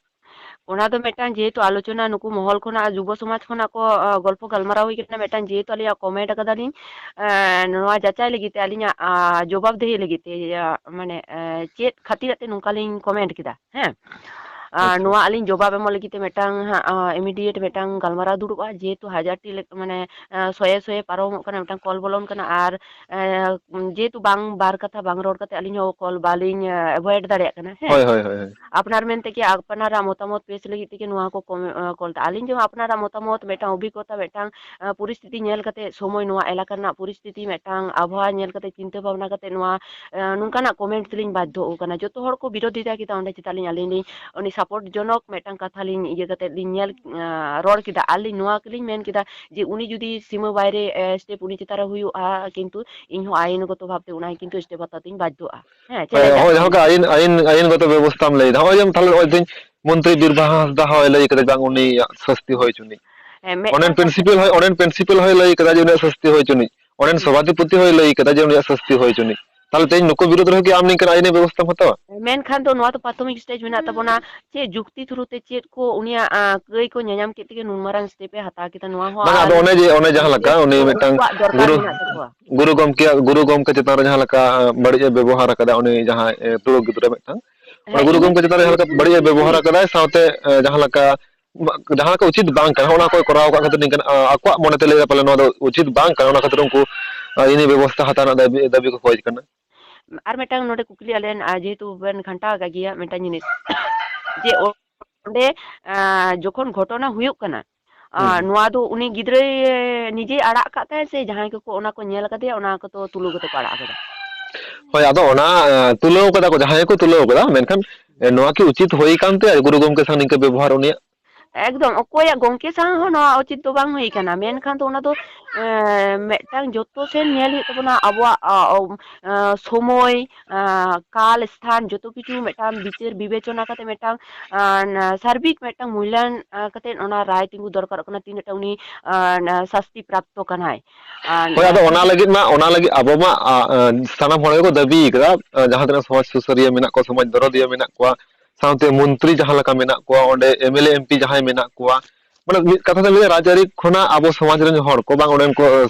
ᱚᱱᱟ ᱫᱚ ᱢᱤᱫᱴᱟᱝ ᱡᱮᱦᱮᱛᱩ ᱟᱞᱳᱪᱚᱱᱟ ᱱᱩᱠᱩ ᱢᱚᱦᱚᱞ ᱠᱷᱚᱱᱟᱜ, ᱡᱩᱵᱚ ᱥᱚᱢᱟᱡᱽ ᱠᱷᱚᱱᱟᱜ ᱠᱚ, ᱟ, ᱜᱚᱞᱯᱚ ᱜᱟᱞᱢᱟᱨᱟᱣ ᱦᱩᱭ ᱠᱟᱱᱟ, ᱢᱤᱫᱴᱟᱝ ᱡᱮᱦᱮᱛᱩ ᱟᱹᱞᱤᱧᱟᱜ comment ᱟᱠᱟᱫᱟᱞᱤᱧ, ᱮ, ᱱᱚᱣᱟ ᱡᱟᱪᱟᱭ ᱞᱟᱹᱜᱤᱫ ᱛᱮ, ᱟᱹᱞᱤᱧᱟᱜ, ᱟ, ᱡᱚᱵᱟᱵ ᱫᱮᱦᱤ ᱞᱟᱹᱜᱤᱫ ᱛᱮ, ᱤᱭᱟᱹ, ᱢᱟᱱᱮ, ᱮ, ᱪᱮᱫ ᱠᱷᱟᱹᱛᱤᱨ ᱟᱛᱮ ᱱᱚᱝᱠᱟ ᱞᱤᱧ comment ᱠᱮᱫᱟ, ᱦᱮᱸ? ᱟ, ᱟᱪᱪᱷᱟ᱾ ᱱᱚᱣᱟ ᱟᱹᱞᱤᱧ ᱡᱚᱵᱟᱵ ᱮᱢᱚᱜ ᱞᱟᱹᱜᱤᱫ ᱛᱮ ᱢᱤᱫᱴᱟᱝ ᱦᱟᱸᱜ, ᱟ, immediate ᱢᱤᱫᱴᱟᱝ ᱜᱟᱞᱢᱟᱨᱟᱣ ᱫᱩᱲᱩᱵᱼᱟ, ᱡᱮᱦᱮᱛᱩ ᱦᱟᱡᱟᱨ ᱴᱤ ᱞᱮᱠ-, ᱢᱟᱱᱮ, ᱮ, ᱥᱚᱭᱮ ᱥᱚᱭᱮ ᱯᱟᱨᱚᱢᱚᱜ ᱠᱟᱱᱟ, ᱢᱤᱫᱴᱟᱝ call ᱵᱚᱞᱚᱱ ᱠᱟᱱᱟ, ᱟᱨ, ᱮ, ᱡᱮᱦᱮᱛᱩ ᱵᱟᱝ, ᱵᱟᱨ ᱠᱟᱛᱷᱟ ᱵᱟᱝ ᱨᱚᱲ ᱠᱟᱛᱮ ᱟᱹᱞᱤᱧ ᱦᱚᱸ call ᱵᱟᱞᱤᱧ, ᱮ, avoid ᱫᱟᱲᱮᱭᱟᱜ ᱠᱟᱱᱟ, ᱦᱮᱸ᱾ ᱦᱳᱭ, ᱦᱳᱭ, ᱦᱳᱭ, ᱦᱳᱭ᱾ ᱟᱯᱱᱟᱨ ᱢᱮᱱ ᱛᱮᱜᱮ ᱟᱯᱱᱟᱨᱟᱜ ᱢᱚᱛᱟᱢᱚᱛ ᱯᱮᱥ ᱞᱟᱹᱜᱤᱫ ᱛᱮᱜᱮ ᱱᱚᱣᱟ ᱠᱚ ᱠᱚᱢ-, ᱮ, call ᱫᱟ᱾ ᱟᱹᱞᱤᱧ ᱡᱮᱢᱚᱱ ᱟᱯᱱᱟᱨᱟᱜ ᱢᱚᱛᱟᱢᱚᱛ, ᱢᱤᱫᱴᱟᱝ ᱚᱵᱷᱤᱜᱽᱜᱚᱛᱟ, ᱢᱤᱫᱴᱟᱝ, ᱮ, ᱯᱚᱨᱤᱥᱛᱷᱤᱛᱤ ᱧᱮᱞ ᱠᱟᱛᱮ, ᱥᱚᱢᱚᱭ, ᱱᱚᱣᱟ ᱮᱞᱟᱠᱟ ᱨᱮᱱᱟᱜ ᱯᱚᱨᱤᱥᱛᱷᱤᱛᱤ, ᱢᱤᱫᱴᱟᱝ ᱟᱵᱚᱦᱟᱣᱟ ᱧᱮᱞ ᱠᱟᱛᱮ, ᱪᱤᱱᱛᱟᱹ ᱵᱷᱟᱵᱽᱱᱟ ᱠᱟᱛᱮ ᱱᱚᱣᱟ, ᱮ, ᱱᱚᱝᱠᱟᱱᱟᱜ comment ᱛᱮᱞᱤᱧ ᱵᱟᱫᱽᱫᱷᱚ ᱟᱠᱟᱱᱟ᱾ ᱡᱚᱛᱚ ᱦᱚᱲ ᱠᱚ ᱵᱤᱨᱳᱫᱷᱤᱛᱟ ᱠᱮᱫᱟ, ᱚᱸᱰᱮ ᱪᱮᱫᱟᱜ ᱞᱤᱧ, ᱟᱹᱞᱤᱧ ᱞᱤᱧ ᱩᱱᱤ support ᱡᱚᱱᱚᱠ ᱢᱤᱫᱴᱟᱝ ᱠᱟᱛᱷᱟ ᱞᱤᱧ ᱤᱭᱟᱹ ᱠᱟᱛᱮ ᱞᱤᱧ ᱧᱮᱞ, ᱮ, ᱨᱚᱲ ᱠᱮᱫᱟ᱾ ᱟᱨ ᱞᱤᱧ ᱱᱚᱣᱟ ᱜᱮᱞᱤᱧ ᱢᱮᱱ ᱠᱮᱫᱟ ᱡᱮ ᱩᱱᱤ ᱡᱩᱫᱤ ᱥᱤᱢᱟᱹ ᱵᱟᱭᱨᱮ, ᱮ, step ᱩᱱᱤ ᱪᱮᱛᱟᱱ ᱨᱮ ᱦᱩᱭᱩᱜᱼᱟ, ᱠᱤᱱᱛᱩ ᱤᱧ ᱦᱚᱸ ᱟᱭᱤᱱᱜᱚᱛᱚ ᱵᱷᱟᱵᱽ ᱛᱮ ᱚᱱᱟ ᱠᱤᱱᱛᱩ step ᱦᱟᱛᱟᱣ ᱛᱤᱧ ᱵᱟᱫᱽᱫᱷᱚᱜᱼᱟ᱾ ᱦᱮᱸ, ᱦᱳᱭ, ᱪᱮᱞᱮᱧᱡᱽ ᱟᱜ ᱦᱳᱭ, ᱡᱟᱦᱟᱸ ᱠᱟᱹᱱᱟᱹᱧ᱾ ᱞᱮᱠᱟ ᱟᱭᱤᱱ, ᱟᱭᱤᱱ, ᱟᱭᱤᱱᱜᱚᱛᱚ ᱵᱮᱵᱚᱥᱛᱷᱟᱢ ᱞᱟᱹᱭᱫᱟ, ᱦᱚᱸᱜᱼᱚᱭ ᱡᱮᱢᱚᱱ ᱛᱟᱦᱞᱮ ᱱᱚᱜᱼᱚᱭ ᱛᱮᱦᱮᱧ ᱢᱚᱱᱛᱨᱤ ᱵᱤᱨᱵᱟᱦᱟ ᱦᱟᱸᱥᱫᱟ ᱦᱚᱸᱭ ᱞᱟᱹᱭ ᱠᱟᱫᱟ ᱵᱟᱝ ᱩᱱᱤᱭᱟᱜ ᱥᱟᱹᱥᱛᱤ ᱦᱩᱭ ᱦᱚᱪᱚᱱᱤᱡ᱾ ᱦᱮᱸ, ᱚᱸᱰᱮᱱ ᱢᱤᱫᱴᱟᱝ ᱠᱟᱛᱷᱟ principal ᱦᱚᱸᱭ, ᱚᱸᱰᱮᱱ principal ᱦᱚᱸᱭ ᱞᱟᱹᱭ ᱠᱟᱫᱟ ᱡᱮ ᱩᱱᱤᱭᱟᱜ ᱥᱟᱹᱥᱛᱤ ᱦᱩᱭ ᱦᱚᱪᱚᱱᱤᱡ᱾ ᱚᱸᱰᱮᱱ ᱦᱩᱸ᱾ ᱥᱚᱵᱷᱟᱫᱷᱤᱯᱚᱛᱤ ᱦᱚᱸᱭ ᱞᱟᱹᱭ ᱠᱟᱫᱟ ᱡᱮ ᱩᱱᱤᱭᱟᱜ ᱥᱟᱹᱥᱛᱤ ᱦᱩᱭ ᱦᱚᱪᱚᱱᱤᱡ᱾ ᱛᱟᱦᱞᱮ ᱛᱮᱦᱮᱧ ᱱᱩᱠᱩ ᱵᱤᱨᱩᱫᱽ ᱨᱮᱦᱚᱸ ᱠᱤ ᱟᱢ ᱱᱤᱝᱠᱟᱹᱱ ᱟᱭᱤᱱᱤ ᱵᱮᱵᱚᱥᱛᱷᱟᱢ ᱦᱟᱛᱟᱣᱟ? ᱢᱮᱱᱠᱷᱟᱱ ᱫᱚ ᱱᱚᱣᱟ ᱫᱚ ᱯᱨᱟᱛᱷᱚᱢᱤᱠ ᱥᱴᱮᱡᱽ ᱢᱮᱱᱟᱜ ᱛᱟᱵᱚᱱᱟ᱾ ᱪᱮᱫ ᱡᱩᱠᱛᱤ ᱛᱷᱨᱩ ᱛᱮ ᱪᱮᱫ ᱠᱚ ᱩᱱᱤᱭᱟᱜ, ᱟᱸ, ᱠᱟᱹᱭ ᱠᱚ ᱧᱟᱧᱟᱢ ᱠᱮᱫ ᱛᱮᱜᱮ ᱱᱩᱱ ᱢᱟᱨᱟᱝ ᱥᱴᱮᱯ ᱮ ᱦᱟᱛᱟᱣ ᱠᱮᱫᱟ, ᱱᱚᱣᱟ ᱦᱚᱸ ᱵᱟᱝᱟ, ᱟᱨ ᱟᱫᱚ ᱚᱱᱮ ᱡᱮ, ᱚᱱᱮ ᱡᱟᱦᱟᱸ ᱞᱮᱠᱟ ᱩᱱᱤ ᱢᱤᱫᱴᱟᱝ ᱩᱱᱠᱩᱣᱟᱜ ᱫᱚᱨᱠᱟᱨ ᱜᱩᱨᱩ, ᱢᱮᱱᱟᱜ ᱛᱟᱠᱚᱣᱟ᱾ ᱜᱩᱨᱩ ᱜᱚᱢᱠᱮᱭᱟᱜ, ᱜᱩᱨᱩ ᱜᱚᱢᱠᱮ ᱪᱮᱛᱟᱱ ᱨᱮ ᱡᱟᱦᱟᱸ ᱞᱮᱠᱟ, ᱟᱸ, ᱵᱟᱹᱲᱤᱡ ᱮ ᱵᱮᱵᱚᱦᱟᱨ ᱟᱠᱟᱫᱟ, ᱩᱱᱤ ᱡᱟᱦᱟᱸᱭ, ᱮ, ᱛᱩᱲᱩᱠ ᱜᱤᱫᱽᱨᱟᱹ ᱢᱤᱫᱴᱟᱝ, ᱚᱱᱟ ᱦᱮᱸ, ᱜᱩᱨᱩ ᱤᱱᱟᱹ ᱜᱚᱢᱠᱮ ᱪᱮᱛᱟᱱ ᱨᱮ ᱡᱟᱦᱟᱸ ᱞᱮᱠᱟ ᱵᱟᱹᱲᱤᱡ ᱮ ᱵᱮᱵᱚᱦᱟᱨ ᱟᱠᱟᱫᱟᱭ, ᱥᱟᱶᱛᱮ, ᱮ, ᱡᱟᱦᱟᱸ ᱞᱮᱠᱟ, ᱡᱟᱦᱟᱸ ᱞᱮᱠᱟ ᱩᱪᱤᱛ ᱵᱟᱝ ᱠᱟᱱᱟ, ᱚᱱᱟ ᱠᱚᱭ ᱠᱚᱨᱟᱣ ᱟᱠᱟᱫ ᱠᱷᱟᱹᱛᱤᱨ ᱱᱤᱝᱠᱟᱹᱱ, ᱟ-, ᱟᱠᱚᱣᱟᱜ ᱢᱚᱱᱮᱛᱮ ᱞᱟᱹᱭ ᱮᱫᱟ ᱯᱟᱞᱮ ᱱᱚᱣᱟ ᱫᱚ ᱩᱪᱤᱛ ᱵᱟᱝ ᱠᱟᱱᱟ, ᱚᱱᱟ ᱠᱷᱟᱹᱛᱤᱨ ᱩᱱᱠᱩ, ᱟ, ᱟᱹᱭᱤᱱᱤ ᱵᱮᱵᱚᱥᱛᱷᱟ ᱦᱟᱛᱟᱣ ᱨᱮᱱᱟᱜ ᱫᱟᱹᱵᱤ, ᱫᱟᱹᱵᱤ ᱠᱚ ᱠᱷᱚᱡᱽ ᱠᱟᱱᱟ᱾ ᱟᱨ ᱢᱤᱫᱴᱟᱝ ᱱᱚᱰᱮ ᱠᱩᱠᱞᱤ ᱟᱞᱮ, ᱟ, ᱡᱮᱦᱮᱛᱩ ᱵᱮᱱ ᱜᱷᱟᱱᱴᱟ ᱟᱠᱟᱫ ᱜᱮᱭᱟ ᱢᱤᱫᱴᱟᱝ ᱡᱤᱱᱤᱥ, ᱡᱮ ᱚᱸᱰᱮ, ᱟ, ᱡᱚᱠᱷᱚᱱ ᱜᱷᱚᱴᱚᱱᱟ ᱦᱩᱭᱩᱜ ᱠᱟᱱᱟ, ᱟ, ᱦᱩᱸ, ᱦᱩᱸ᱾ ᱱᱚᱣᱟ ᱫᱚ ᱩᱱᱤ ᱜᱤᱫᱽᱨᱟᱹᱭ ᱱᱤᱡᱮᱭ ᱟᱲᱟᱜ ᱟᱠᱟᱫ ᱛᱟᱭᱟ ᱥᱮ ᱡᱟᱦᱟᱸᱭ ᱠᱚᱠᱚ ᱚᱱᱟ ᱠᱚ ᱧᱮᱞ ᱟᱠᱟᱫᱮᱭᱟ, ᱚᱱᱟ ᱠᱚᱫᱚ ᱛᱩᱞᱟᱹᱣ ᱠᱟᱛᱮ ᱠᱚ ᱟᱲᱟᱜ ᱟᱠᱟᱫᱟ? ᱦᱳᱭ, ᱟᱫᱚ ᱚᱱᱟ, ᱮ, ᱛᱩᱞᱟᱹᱣ ᱠᱟᱫᱟ ᱠᱚ, ᱡᱟᱦᱟᱸᱭ ᱠᱚ ᱛᱩᱞᱟᱹᱣ ᱠᱟᱫᱟ, ᱢᱮᱱᱠᱷᱟᱱ, ᱮ, ᱱᱚᱣᱟ ᱠᱤ ᱩᱪᱤᱛ ᱦᱩᱭ ᱠᱟᱱ ᱛᱟᱭᱟ ᱜᱩᱨᱩ ᱜᱚᱢᱠᱮ ᱥᱟᱶ ᱱᱤᱝᱠᱟᱹ ᱵᱮᱵᱚᱦᱟᱨ ᱩᱱᱤᱭᱟᱜ? ᱮᱠᱫᱚᱢ, ᱚᱠᱚᱭᱟᱜ ᱜᱚᱢᱠᱮ ᱥᱟᱶ ᱦᱚᱸ ᱱᱚᱣᱟ ᱩᱪᱤᱛ ᱫᱚ ᱵᱟᱝ ᱦᱩᱭ ᱠᱟᱱᱟ, ᱢᱮᱱᱠᱷᱟᱱ ᱫᱚ ᱚᱱᱟ ᱫᱚ, ᱮ, ᱢᱤᱫᱴᱟᱝ ᱡᱚᱛᱚ ᱥᱮᱱ ᱧᱮᱞ ᱦᱩᱭᱩᱜ ᱛᱟᱵᱚᱱᱟ, ᱟᱵᱚᱣᱟᱜ, ᱟ, ᱚ, ᱟ, ᱥᱚᱢᱚᱭ, ᱟ, ᱠᱟᱞ, ᱥᱛᱷᱟᱱ, ᱡᱚᱛᱚ ᱠᱤᱪᱷᱩ ᱢᱤᱫᱴᱟᱝ ᱵᱤᱪᱟᱹᱨ ᱵᱤᱵᱮᱪᱚᱱᱟ ᱠᱟᱛᱮ ᱢᱤᱫᱴᱟᱝ, ᱟ, ᱱᱟ-, ᱥᱟᱨᱵᱤᱠ ᱢᱤᱫᱴᱟᱝ ᱢᱩᱞᱞᱟᱭᱚᱱ, ᱟ, ᱠᱟᱛᱮ ᱚᱱᱟ ᱨᱟᱭ ᱛᱤᱸᱜᱩ ᱫᱚᱨᱠᱟᱨᱚᱜ ᱠᱟᱱᱟ, ᱛᱤᱱᱟᱹᱜ ᱴᱟ ᱩᱱᱤ, ᱟ, ᱱᱟ-, ᱥᱟᱥᱛᱤ ᱯᱨᱟᱯᱛᱚ ᱠᱟᱱᱟᱭ᱾ ᱟᱨ, ᱦᱳᱭ, ᱟᱫᱚ ᱚᱱᱟ ᱞᱟᱹᱜᱤᱫ ᱢᱟ, ᱚᱱᱟ ᱞᱟᱹᱜᱤᱫ ᱟᱵᱚ ᱢᱟ, ᱟ, ᱟ, ᱥᱟᱱᱟᱢ ᱦᱚᱲ ᱜᱮᱠᱚ ᱫᱟᱹᱵᱤ ᱠᱟᱫᱟ, ᱟ, ᱡᱟᱦᱟᱸ ᱛᱤᱱᱟᱹᱜ ᱥᱚᱢᱟᱡᱽ ᱥᱩᱥᱟᱹᱨᱤᱭᱟᱹ ᱢᱮᱱᱟᱜ ᱠᱚᱣᱟ, ᱥᱚᱢᱟᱡᱽ ᱫᱚᱨᱚᱫᱤᱭᱟᱹ ᱢᱮᱱᱟᱜ ᱠᱚᱣᱟ, ᱥᱟᱶᱛᱮ ᱢᱚᱱᱛᱨᱤ ᱡᱟᱦᱟᱸ ᱞᱮᱠᱟ ᱢᱮᱱᱟᱜ ᱠᱚᱣᱟ, ᱚᱸᱰᱮ M L A, M P ᱡᱟᱦᱟᱸᱭ ᱢᱮᱱᱟᱜ ᱠᱚᱣᱟ, ᱢᱟᱱᱮ ᱢᱤᱫ ᱠᱟᱛᱷᱟ ᱛᱮ ᱞᱟᱹᱭᱟ, ᱨᱟᱡᱽᱟᱹᱨᱤ ᱠᱷᱚᱱᱟᱜ ᱟᱵᱚ ᱥᱚᱢᱟᱡᱽ ᱨᱮᱱ ᱦᱚᱲ ᱠᱚ ᱵᱟᱝ, ᱚᱸᱰᱮᱱ ᱠᱚ,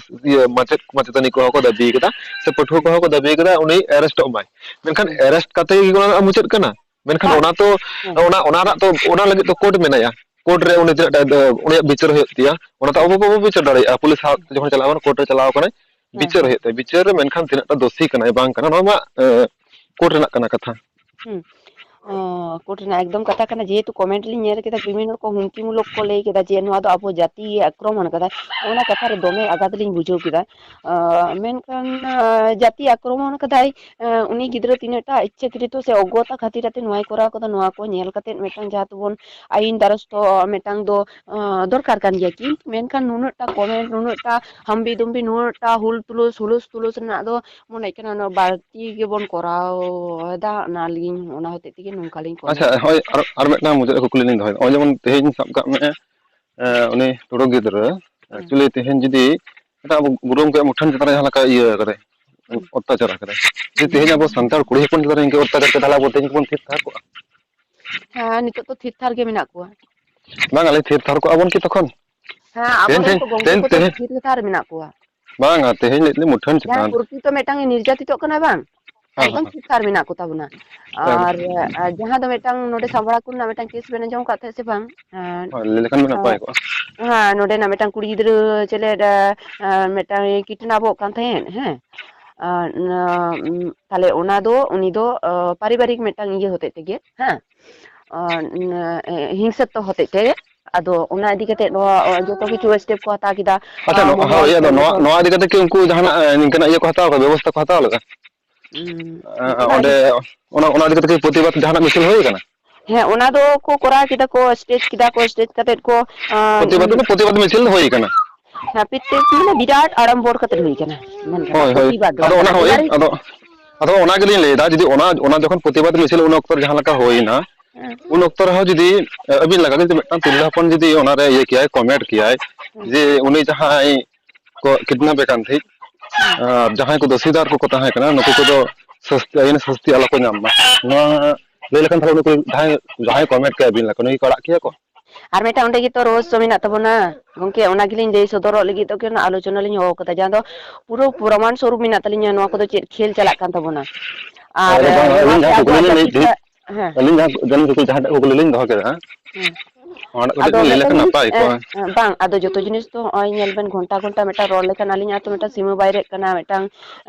ᱤᱭᱟᱹ, ᱢᱟᱪᱮᱫ ᱢᱟᱪᱮᱛᱟᱹᱱᱤ ᱠᱚᱦᱚᱸ ᱠᱚ ᱫᱟᱹᱵᱤ ᱠᱟᱫᱟ, ᱥᱮ ᱯᱟᱹᱴᱷᱩᱣᱟᱹ ᱠᱚᱦᱚᱸ ᱠᱚ ᱫᱟᱹᱵᱤ ᱠᱟᱫᱟ ᱩᱱᱤ ᱮᱨᱮᱥᱴᱚᱜ ᱢᱟᱭ᱾ ᱢᱮᱱᱠᱷᱟᱱ ᱦᱩᱸ᱾ ᱮᱨᱮᱥᱴ ᱠᱟᱛᱮ ᱜᱮ ᱚᱱᱟ ᱨᱮᱱᱟᱜ ᱢᱩᱪᱟᱹᱫ ᱠᱟᱱᱟ? ᱢᱮᱱᱠᱷᱟᱱ ᱵᱟᱝ᱾ ᱚᱱᱟ ᱛᱚ, ᱦᱮᱸ᱾ ᱚᱱᱟ, ᱚᱱᱟ ᱨᱮᱱᱟᱜ ᱛᱚ, ᱚᱱᱟ ᱞᱟᱹᱜᱤᱫ ᱛᱚ ᱠᱳᱨᱴ ᱢᱮᱱᱟᱭᱟ, ᱠᱳᱨᱴ ᱨᱮ ᱩᱱᱤ ᱛᱤᱱᱟᱹᱜ ᱴᱟ, ᱩᱱᱤᱭᱟᱜ ᱵᱤᱪᱟᱹᱨ ᱦᱩᱭᱩᱜ ᱛᱟᱭᱟ, ᱚᱱᱟ ᱛᱚ ᱟᱵᱚ ᱵᱟᱵᱚ ᱵᱤᱪᱟᱹᱨ ᱫᱟᱲᱮᱭᱟᱜᱼᱟ᱾ ᱯᱩᱞᱤᱥ ᱥᱟᱶ ᱦᱩᱸ᱾ ᱡᱚᱠᱷᱚᱱ ᱪᱟᱞᱟᱣ ᱠᱟᱱᱟ, ᱠᱳᱨᱴ ᱨᱮ ᱪᱟᱞᱟᱣ ᱠᱟᱱᱟᱭ, ᱦᱮᱸ, ᱵᱤᱪᱟᱹᱨ ᱦᱮᱸ᱾ ᱦᱩᱭᱩᱜ ᱛᱟᱭᱟ, ᱵᱤᱪᱟᱹᱨ ᱨᱮ ᱢᱮᱱᱠᱷᱟᱱ ᱛᱤᱱᱟᱹᱜ ᱴᱟ ᱫᱳᱥᱤ ᱠᱟᱱᱟᱭ ᱵᱟᱝ ᱠᱟᱱᱟ, ᱱᱚᱣᱟ ᱢᱟ, ᱮ, ᱠᱳᱨᱴ ᱨᱮᱱᱟᱜ ᱠᱟᱱᱟ ᱠᱟᱛᱷᱟ᱾ ᱦᱩᱸ᱾ ᱚ, ᱠᱳᱨᱴ ᱨᱮᱱᱟᱜ ᱮᱠᱫᱚᱢ ᱠᱟᱛᱷᱟ ᱠᱟᱱᱟ, ᱡᱮᱦᱮᱛᱩ ᱠᱚᱢᱮᱱᱴ ᱞᱤᱧ ᱧᱮᱞ ᱠᱮᱫᱟ, ᱠᱨᱤᱢᱤᱱᱟᱞ ᱠᱚ ᱦᱩᱢᱠᱤ ᱢᱩᱞᱚᱠ ᱠᱚ ᱞᱟᱹᱭ ᱠᱮᱫᱟ ᱡᱮ ᱱᱚᱣᱟ ᱫᱚ ᱟᱵᱚ ᱡᱟᱹᱛᱤ ᱟᱠᱨᱚᱢᱚᱱ ᱠᱟᱫᱟᱭ, ᱚᱱᱟ ᱠᱟᱛᱷᱟ ᱨᱮ ᱫᱚᱢᱮ ᱟᱜᱷᱟᱛ ᱞᱤᱧ ᱵᱩᱡᱷᱟᱹᱣ ᱠᱮᱫᱟ᱾ ᱟᱸ, ᱢᱮᱱᱠᱷᱟᱱ, ᱟᱸ, ᱡᱟᱹᱛᱤ ᱟᱠᱨᱚᱢᱚᱱ ᱠᱟᱫᱟᱭ, ᱟᱸ, ᱩᱱᱤ ᱜᱤᱫᱽᱨᱟᱹ ᱛᱤᱱᱟᱹᱜ ᱴᱟ ᱤᱪᱪᱷᱟᱹᱠᱨᱤᱛᱚ ᱥᱮ ᱚᱜᱽᱜᱚᱛᱟ ᱠᱷᱟᱹᱛᱤᱨ ᱟᱛᱮ ᱱᱚᱣᱟᱭ ᱠᱚᱨᱟᱣ ᱠᱟᱫᱟ, ᱱᱚᱣᱟ ᱠᱚ ᱧᱮᱞ ᱠᱟᱛᱮᱫ ᱢᱤᱫᱴᱟᱝ ᱡᱟᱦᱟᱸ ᱛᱮᱵᱚᱱ ᱟᱹᱭᱤᱱ ᱫᱟᱨᱚᱥᱛᱚ ᱢᱤᱫᱴᱟᱝ ᱫᱚ, ᱟᱸ, ᱫᱚᱨᱠᱟᱨ ᱠᱟᱱ ᱜᱮᱭᱟ᱾ ᱠᱤᱱᱛᱩ ᱢᱮᱱᱠᱷᱟᱱ ᱱᱩᱱᱟᱹᱜ ᱴᱟ ᱠᱚᱢᱮᱱᱴ, ᱱᱩᱱᱟᱹᱜ ᱴᱟ ᱦᱟᱢᱵᱤ ᱫᱩᱢᱵᱤ, ᱱᱩᱱᱟᱹᱜ ᱴᱟ ᱦᱩᱞ ᱛᱩᱞᱩᱥ, ᱦᱩᱞᱩᱥ ᱛᱩᱞᱩᱥ ᱨᱮᱱᱟᱜ ᱫᱚ ᱢᱚᱱᱮ ᱦᱩᱭᱩᱜ ᱠᱟᱱᱟ ᱩᱱᱟᱹᱜ ᱵᱟᱹᱲᱛᱤ ᱜᱮᱵᱚᱱ ᱠᱚᱨᱟᱣ ᱮᱫᱟ, ᱚᱱᱟ ᱞᱟᱹᱜᱤᱫ, ᱚᱱᱟ ᱦᱚᱛᱮᱡ ᱛᱮᱜᱮ ᱱᱚᱝᱠᱟ ᱞᱤᱧ ᱟᱪᱪᱷᱟ, ᱠᱚᱢᱮᱱᱴ᱾ ᱦᱳᱭ, ᱟᱨ, ᱟᱨ ᱢᱤᱫᱴᱟᱝ ᱢᱩᱪᱟᱹᱫ ᱨᱮ ᱠᱩᱠᱞᱤ ᱞᱤᱧ ᱫᱚᱦᱚᱭᱮᱫᱟ᱾ ᱱᱚᱜᱼᱚᱭ ᱡᱮᱢᱚᱱ ᱛᱮᱦᱮᱧ ᱥᱟᱵ ᱠᱟᱜ ᱢᱮ, ᱮ, ᱩᱱᱤ ᱴᱩᱰᱩ ᱜᱤᱫᱽᱨᱟᱹ, ᱦᱩᱸ᱾ Actually ᱛᱮᱦᱮᱧ ᱡᱩᱫᱤ ᱮᱴᱟᱜ ᱟᱵᱚ ᱜᱩᱨᱩ ᱜᱚᱢᱠᱮᱭᱟᱜ ᱢᱩᱴᱷᱟᱹᱱ ᱪᱮᱛᱟᱱ ᱨᱮ ᱡᱟᱦᱟᱸ ᱞᱮᱠᱟ ᱤᱭᱟᱹ ᱠᱟᱫᱟᱭ, ᱚᱛᱛᱟᱪᱟᱨ ᱟᱠᱟᱫᱟᱭ᱾ ᱡᱩᱫᱤ ᱛᱮᱦᱮᱧ ᱟᱵᱚ ᱥᱟᱱᱛᱟᱲ ᱠᱩᱲᱤ ᱦᱚᱯᱚᱱ ᱪᱮᱛᱟᱱ ᱨᱮ ᱤᱱᱠᱟᱹ ᱚᱛᱛᱟᱪᱟᱨ ᱠᱮᱫᱟ, ᱛᱟᱦᱞᱮ ᱟᱵᱚ ᱛᱮᱦᱮᱧ ᱵᱚᱱ ᱛᱷᱤᱨ ᱛᱷᱟᱨ ᱠᱚᱜᱼᱟ? ᱦᱮᱸ, ᱱᱤᱛᱚᱜ ᱫᱚ ᱛᱷᱤᱨ ᱛᱷᱟᱨ ᱜᱮ ᱢᱮᱱᱟᱜ ᱠᱚᱣᱟ᱾ ᱵᱟᱝ, ᱟᱞᱮ ᱛᱷᱤᱨ ᱛᱷᱟᱨ ᱠᱚᱜᱼᱟ ᱵᱚᱱ ᱠᱤ ᱛᱚᱠᱷᱚᱱ? ᱦᱮᱸ, ᱛᱮᱦᱮᱧ, ᱟᱵᱚᱨᱮᱱ ᱛᱮᱦᱮᱧ, ᱠᱚ ᱜᱚᱝᱠᱮ ᱛᱮᱦᱮᱧ, ᱠᱚᱫᱚ ᱛᱮᱦᱮᱧ, ᱛᱷᱤᱨ ᱛᱷᱟᱨ ᱢᱮᱱᱟᱜ ᱠᱚᱣᱟ᱾ ᱵᱟᱝᱟ, ᱛᱮᱦᱮᱧ ᱞᱟᱹᱭ ᱫᱟᱞᱤᱧ ᱢᱩᱴᱷᱟᱹᱱ ᱡᱟᱦᱟᱸᱭ ᱪᱮᱛᱟᱱ᱾ ᱯᱨᱚᱠᱨᱤᱛᱚ ᱢᱤᱫᱴᱟᱝ ᱮ ᱱᱤᱨᱡᱟᱛᱤᱛᱚᱜ ᱠᱟᱱᱟ ᱵᱟᱝ, ᱦᱮᱸ, ᱮᱠᱫᱚᱢ ᱦᱮᱸ, ᱦᱮᱸ᱾ ᱛᱷᱤᱨ ᱛᱷᱟᱨ ᱢᱮᱱᱟᱜ ᱠᱚ ᱛᱟᱵᱚᱱᱟ᱾ ᱟᱨ, ᱮᱠᱫᱚᱢ᱾ ᱟᱨ ᱡᱟᱦᱟᱸ ᱫᱚ ᱢᱤᱫᱴᱟᱝ ᱱᱚᱰᱮ ᱥᱟᱢᱵᱲᱟ ᱠᱚ ᱨᱮᱱᱟᱜ ᱢᱤᱫᱴᱟᱝ ᱠᱮᱥ ᱵᱮᱱ ᱟᱸᱡᱚᱢ ᱟᱠᱟᱫ ᱛᱟᱦᱮᱸᱫ ᱥᱮ ᱵᱟᱝ? ᱟᱨ, ᱦᱳᱭ, ᱞᱟᱹᱭ ᱞᱮᱠᱷᱟᱱ ᱵᱮᱱ ᱟᱨ, ᱱᱟᱯᱟᱭ ᱠᱚᱜᱼᱟ᱾ ᱦᱮᱸ, ᱱᱚᱰᱮᱱᱟᱜ ᱢᱤᱫᱴᱟᱝ ᱠᱩᱲᱤ ᱜᱤᱫᱽᱨᱟᱹ ᱪᱮᱞᱮ, ᱟᱨ, ᱢᱤᱫᱴᱟᱝ ᱠᱤᱰᱱᱟᱯᱚᱜ ᱠᱟᱱ ᱛᱟᱦᱮᱸᱫ, ᱦᱮᱸ᱾ ᱟᱨ, ᱚᱱᱟ, ᱩᱢ, ᱛᱟᱦᱞᱮ ᱚᱱᱟ ᱫᱚ ᱩᱱᱤ ᱫᱚ, ᱟᱨ, ᱯᱟᱨᱤᱵᱟᱨᱤᱠ ᱢᱤᱫᱴᱟᱝ ᱤᱭᱟᱹ ᱦᱚᱛᱮᱡ ᱛᱮᱜᱮ, ᱦᱮᱸ᱾ ᱟᱨ, ᱚᱱᱟ, ᱮ, ᱦᱤᱝᱥᱟᱹᱛᱛᱚ ᱦᱚᱛᱮᱡ ᱛᱮ᱾ ᱟᱫᱚ ᱚᱱᱟ ᱤᱫᱤ ᱠᱟᱛᱮ ᱱᱚᱣᱟ, ᱚ, ᱡᱚᱛᱚ ᱠᱤᱪᱷᱩ step ᱠᱚ ᱦᱟᱛᱟᱣ ᱠᱮᱫᱟ᱾ ᱟᱪᱪᱷᱟ, ᱟᱨ, ᱱᱚ-, ᱢᱚᱦᱞᱟ ᱦᱳᱭ, ᱟᱫᱚ ᱱᱚᱣᱟ, ᱠᱚ ᱱᱚᱣᱟ ᱤᱫᱤ ᱠᱟᱛᱮ ᱠᱤ ᱩᱱᱠᱩ ᱡᱟᱦᱟᱱᱟᱜ, ᱮ, ᱱᱤᱝᱠᱟᱹᱱᱟᱜ ᱤᱭᱟᱹ ᱠᱚ ᱦᱟᱛᱟᱣ ᱠᱟᱫᱟ, ᱵᱮᱵᱚᱥᱛᱷᱟ ᱠᱚ ᱦᱟᱛᱟᱣ ᱞᱮᱫᱟ? ᱩᱸ, ᱮ, ᱚᱱᱟ ᱚᱸᱰᱮ, ᱤᱫᱤ ᱚᱱᱟ, ᱚᱱᱟ ᱤᱫᱤ ᱠᱟᱛᱮ ᱠᱤ ᱯᱨᱚᱛᱤᱵᱟᱫ ᱡᱟᱦᱟᱱᱟᱜ ᱢᱤᱪᱷᱤᱞ ᱦᱩᱭ ᱠᱟᱱᱟ? ᱦᱮᱸ, ᱚᱱᱟ ᱫᱚ ᱠᱚ ᱠᱚᱨᱟᱣ ᱠᱮᱫᱟ ᱠᱚ, stage ᱠᱮᱫᱟ ᱠᱚ, stage ᱠᱟᱛᱮ ᱠᱚ, ᱟᱸ, ᱯᱨᱚᱛᱤᱵᱟᱫ ᱫᱚ, ᱯᱨᱚᱛᱤᱵᱟᱫ ᱢᱤᱪᱷᱤᱞ ᱫᱚ ᱦᱩᱭ ᱠᱟᱱᱟ᱾ ᱦᱮᱸ, ᱯᱨᱚᱛᱮᱠ ᱢᱟᱱᱮ ᱵᱤᱨᱟᱴ ᱟᱲᱚᱢᱵᱚᱨ ᱠᱟᱛᱮ ᱦᱩᱭ ᱠᱟᱱᱟ, ᱢᱮᱱ ᱜᱟᱱᱚᱜᱼᱟ, ᱦᱳᱭ, ᱦᱳᱭ᱾ ᱯᱨᱚᱛᱤᱵᱟᱫ ᱫᱚ ᱟᱫᱚ ᱵᱟᱝ ᱚᱱᱟ ᱠᱟᱱᱟ, ᱦᱳᱭ, ᱯᱟᱨᱤᱵᱟᱨᱤᱠ ᱟᱫᱚ, ᱟᱫᱚ ᱚᱱᱟ ᱜᱮᱞᱤᱧ ᱞᱟᱹᱭᱫᱟ, ᱡᱩᱫᱤ ᱚᱱᱟ, ᱚᱱᱟ ᱡᱚᱠᱷᱚᱱ ᱯᱨᱚᱛᱤᱵᱟᱫ ᱢᱤᱪᱷᱤᱞ ᱩᱱ ᱚᱠᱛᱚ ᱨᱮ ᱡᱟᱦᱟᱸ ᱞᱮᱠᱟ ᱦᱩᱭᱱᱟ, ᱦᱮᱸ᱾ ᱩᱱ ᱚᱠᱛᱚ ᱨᱮᱦᱚᱸ ᱡᱩᱫᱤ, ᱮ, ᱟᱹᱵᱤᱱ ᱞᱮᱠᱟ ᱡᱩᱫᱤ ᱢᱤᱫᱴᱟᱝ ᱛᱤᱨᱞᱟᱹ ᱦᱚᱯᱚᱱ ᱡᱩᱫᱤ ᱚᱱᱟᱨᱮ ᱤᱭᱟᱹ ᱠᱮᱭᱟᱭ, comment ᱠᱮᱭᱟᱭ, ᱦᱮᱸ᱾ ᱡᱮ ᱩᱱᱤ ᱡᱟᱦᱟᱸᱭ ᱠᱚ ᱠᱤᱰᱱᱟᱯ ᱮ ᱠᱟᱱ ᱛᱟᱦᱮᱸᱫ, ᱦᱮᱸ᱾ ᱟᱨ ᱡᱟᱦᱟᱸᱭ ᱠᱚ ᱫᱳᱥᱤᱫᱟᱨ ᱠᱚᱠᱚ ᱛᱟᱦᱮᱸ ᱠᱟᱱᱟ, ᱱᱩᱠᱩ ᱠᱚᱫᱚ ᱥᱟᱹᱥᱛᱤ, ᱟᱭᱤᱱ ᱥᱟᱹᱥᱛᱤ ᱟᱞᱚ ᱠᱚ ᱧᱟᱢ ᱢᱟ᱾ ᱱᱚᱣᱟ ᱞᱟᱹᱭ ᱞᱮᱠᱷᱟᱱ ᱛᱟᱦᱞᱮ ᱩᱱᱠᱩ ᱡᱟᱦᱟᱸᱭ, ᱡᱟᱦᱟᱸᱭ comment ᱠᱮᱭᱟ ᱟᱹᱵᱤᱱ ᱞᱮᱠᱟ, ᱱᱩᱭ ᱠᱚ ᱟᱲᱟᱜ ᱠᱮᱭᱟ ᱠᱚ? ᱟᱨ ᱢᱤᱫᱴᱟᱝ ᱚᱸᱰᱮ ᱜᱮᱛᱚ ᱨᱚᱦᱚᱥᱥᱚ ᱢᱮᱱᱟᱜ ᱛᱟᱵᱚᱱᱟ ᱜᱚᱝᱠᱮ, ᱚᱱᱟ ᱜᱮᱞᱤᱧ ᱞᱟᱹᱭ ᱥᱚᱫᱚᱨᱚᱜ ᱞᱟᱹᱜᱤᱫ ᱛᱮᱜᱮ ᱚᱱᱟ ᱟᱞᱳᱪᱚᱱᱟ ᱞᱤᱧ ᱦᱚᱦᱚ ᱠᱟᱫᱟ, ᱡᱟᱦᱟᱸ ᱫᱚ ᱯᱩᱨᱟᱹ ᱯᱨᱚᱢᱟᱱ ᱥᱚᱨᱩᱯ ᱢᱮᱱᱟᱜ ᱛᱟᱹᱞᱤᱧᱟ ᱱᱚᱣᱟ ᱠᱚᱫᱚ ᱪᱮᱫ ᱠᱷᱮᱞ ᱪᱟᱞᱟᱜ ᱠᱟᱱ ᱛᱟᱵᱚᱱᱟ᱾ ᱟᱨ ᱟᱨ ᱵᱟᱝ, ᱱᱚᱣᱟ ᱟᱹᱞᱤᱧ ᱜᱮ ᱡᱟᱦᱟᱸ ᱟᱵᱚᱣᱟᱜ ᱠᱩᱠᱞᱤ ᱞᱤᱧ ᱡᱟᱹᱛᱤ ᱞᱟᱹᱭᱮᱫ ᱛᱟᱦᱮᱸᱫ, ᱠᱷᱚᱱᱟᱜ, ᱦᱮᱸ᱾ ᱟᱹᱞᱤᱧ ᱡᱟᱦᱟᱸ ᱡᱟᱦᱟᱸ ᱠᱩᱠᱞᱤ, ᱡᱟᱦᱟᱸᱴᱟᱜ ᱠᱩᱠᱞᱤ ᱞᱤᱧ ᱫᱚᱦᱚ ᱠᱮᱫᱟ, ᱦᱮᱸ᱾ ᱚᱱᱟ ᱠᱟᱹᱴᱤᱡ ᱟᱫᱚ ᱵᱤᱱ ᱞᱟᱹᱭ ᱢᱤᱫᱴᱟᱝ ᱞᱮᱠᱷᱟᱱ ᱡᱤᱱᱤᱥ, ᱱᱟᱯᱟᱭ ᱮ, ᱠᱚᱜᱼᱟ᱾ ᱮ, ᱵᱟᱝ, ᱟᱫᱚ ᱡᱚᱛᱚ ᱡᱤᱱᱤᱥ ᱫᱚ ᱦᱚᱸᱜᱼᱚᱭ ᱧᱮᱞ ᱵᱮᱱ, ᱜᱷᱚᱱᱴᱟ ᱜᱷᱚᱱᱴᱟ ᱢᱤᱫᱴᱟᱝ ᱨᱚᱲ ᱞᱮᱠᱷᱟᱱ ᱟᱹᱞᱤᱧᱟᱜ ᱛᱚ ᱢᱤᱫᱴᱟᱝ ᱥᱤᱢᱟᱹ ᱵᱟᱭᱨᱮᱜ ᱠᱟᱱᱟ, ᱢᱤᱫᱴᱟᱝ,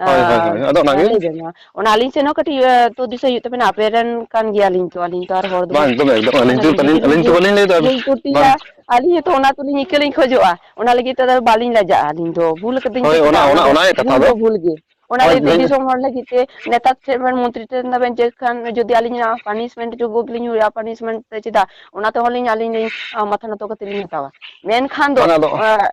ᱦᱳᱭ, ᱦᱳᱭ, ᱦᱳᱭ, ᱟᱫᱚ ᱚᱱᱟᱜᱮ᱾ ᱞᱟᱹᱭ ᱵᱮᱱ ᱢᱟ᱾ ᱚᱱᱟ ᱟᱹᱞᱤᱧ ᱥᱮᱱ ᱦᱚᱸ ᱠᱟᱹᱴᱤᱡ, ᱮ, ᱛᱚ ᱫᱤᱥᱟᱹ ᱦᱩᱭᱩᱜ ᱛᱟᱵᱮᱱᱟ, ᱟᱯᱮ ᱨᱮᱱ ᱠᱟᱱ ᱜᱮᱭᱟᱞᱤᱧ ᱛᱚ ᱟᱹᱞᱤᱧ ᱛᱚ, ᱟᱨ ᱦᱚᱲ ᱫᱚ ᱵᱟᱝ, ᱵᱟᱝ᱾ ᱮᱠᱫᱚᱢ, ᱮᱠᱫᱚᱢ, ᱟᱹᱞᱤᱧ ᱚᱱᱟ ᱛᱚ ᱠᱷᱟᱹᱛᱤᱨ ᱵᱟᱹᱞᱤᱧ, ᱡᱩᱫᱤ ᱟᱹᱞᱤᱧ ᱛᱚ ᱵᱤᱱ ᱵᱟᱹᱞᱤᱧ ᱞᱟᱹᱭ ᱮᱫᱟ, ᱵᱷᱩᱞ ᱵᱟᱝ᱾ ᱛᱨᱩᱴᱤᱭᱟ, ᱟᱹᱞᱤᱧ ᱦᱚᱸᱛᱚ ᱚᱱᱟ ᱛᱚᱞᱤᱧ ᱤᱠᱟᱹ ᱞᱤᱧ ᱠᱷᱚᱡᱚᱜᱼᱟ, ᱚᱱᱟ ᱞᱟᱹᱜᱤᱫ ᱛᱮᱫᱚ ᱵᱟᱹᱞᱤᱧ ᱞᱟᱡᱟᱜᱼᱟ ᱟᱹᱞᱤᱧ ᱫᱚ, ᱵᱷᱩᱞ ᱠᱟᱹᱫᱟᱹᱧ ᱦᱳᱭ, ᱪᱮᱫᱟᱜ ᱚᱱᱟ, ᱚᱱᱟ, ᱚᱱᱟ ᱚᱱᱟ ᱜᱮ ᱠᱟᱛᱷᱟ ᱵᱷᱩᱞ ᱫᱚ᱾ ᱫᱚ ᱵᱷᱩᱞ ᱜᱮ᱾ ᱚᱱᱟ ᱦᱳᱭ, ᱞᱟᱹᱜᱤᱫ ᱛᱮ ᱦᱳᱭ᱾ ᱫᱤᱥᱚᱢ ᱦᱚᱲ ᱞᱟᱹᱜᱤᱫ ᱛᱮ ᱱᱮᱛᱟ ᱴᱷᱮᱱ ᱵᱮᱱ, ᱢᱚᱱᱛᱨᱤ ᱴᱷᱮᱱ ᱛᱟᱵᱮᱱ ᱡᱮ ᱠᱷᱟᱱ ᱡᱩᱫᱤ ᱟᱹᱞᱤᱧᱟᱜ punishment ᱡᱳᱜᱽᱜᱚ ᱜᱮᱞᱤᱧ ᱦᱩᱭᱩᱜᱼᱟ, punishment ᱛᱮ ᱪᱮᱫᱟᱜ? ᱚᱱᱟ ᱛᱮᱦᱚᱸ ᱞᱤᱧ, ᱟᱹᱞᱤᱧ ᱞᱤᱧ, ᱟ, ᱢᱟᱛᱷᱟ ᱱᱚᱛᱚ ᱠᱟᱛᱮ ᱞᱤᱧ ᱦᱟᱛᱟᱣᱟ᱾ ᱢᱮᱱᱠᱷᱟᱱ ᱫᱚ, ᱵᱟᱝ, ᱟᱫᱚ ᱟ,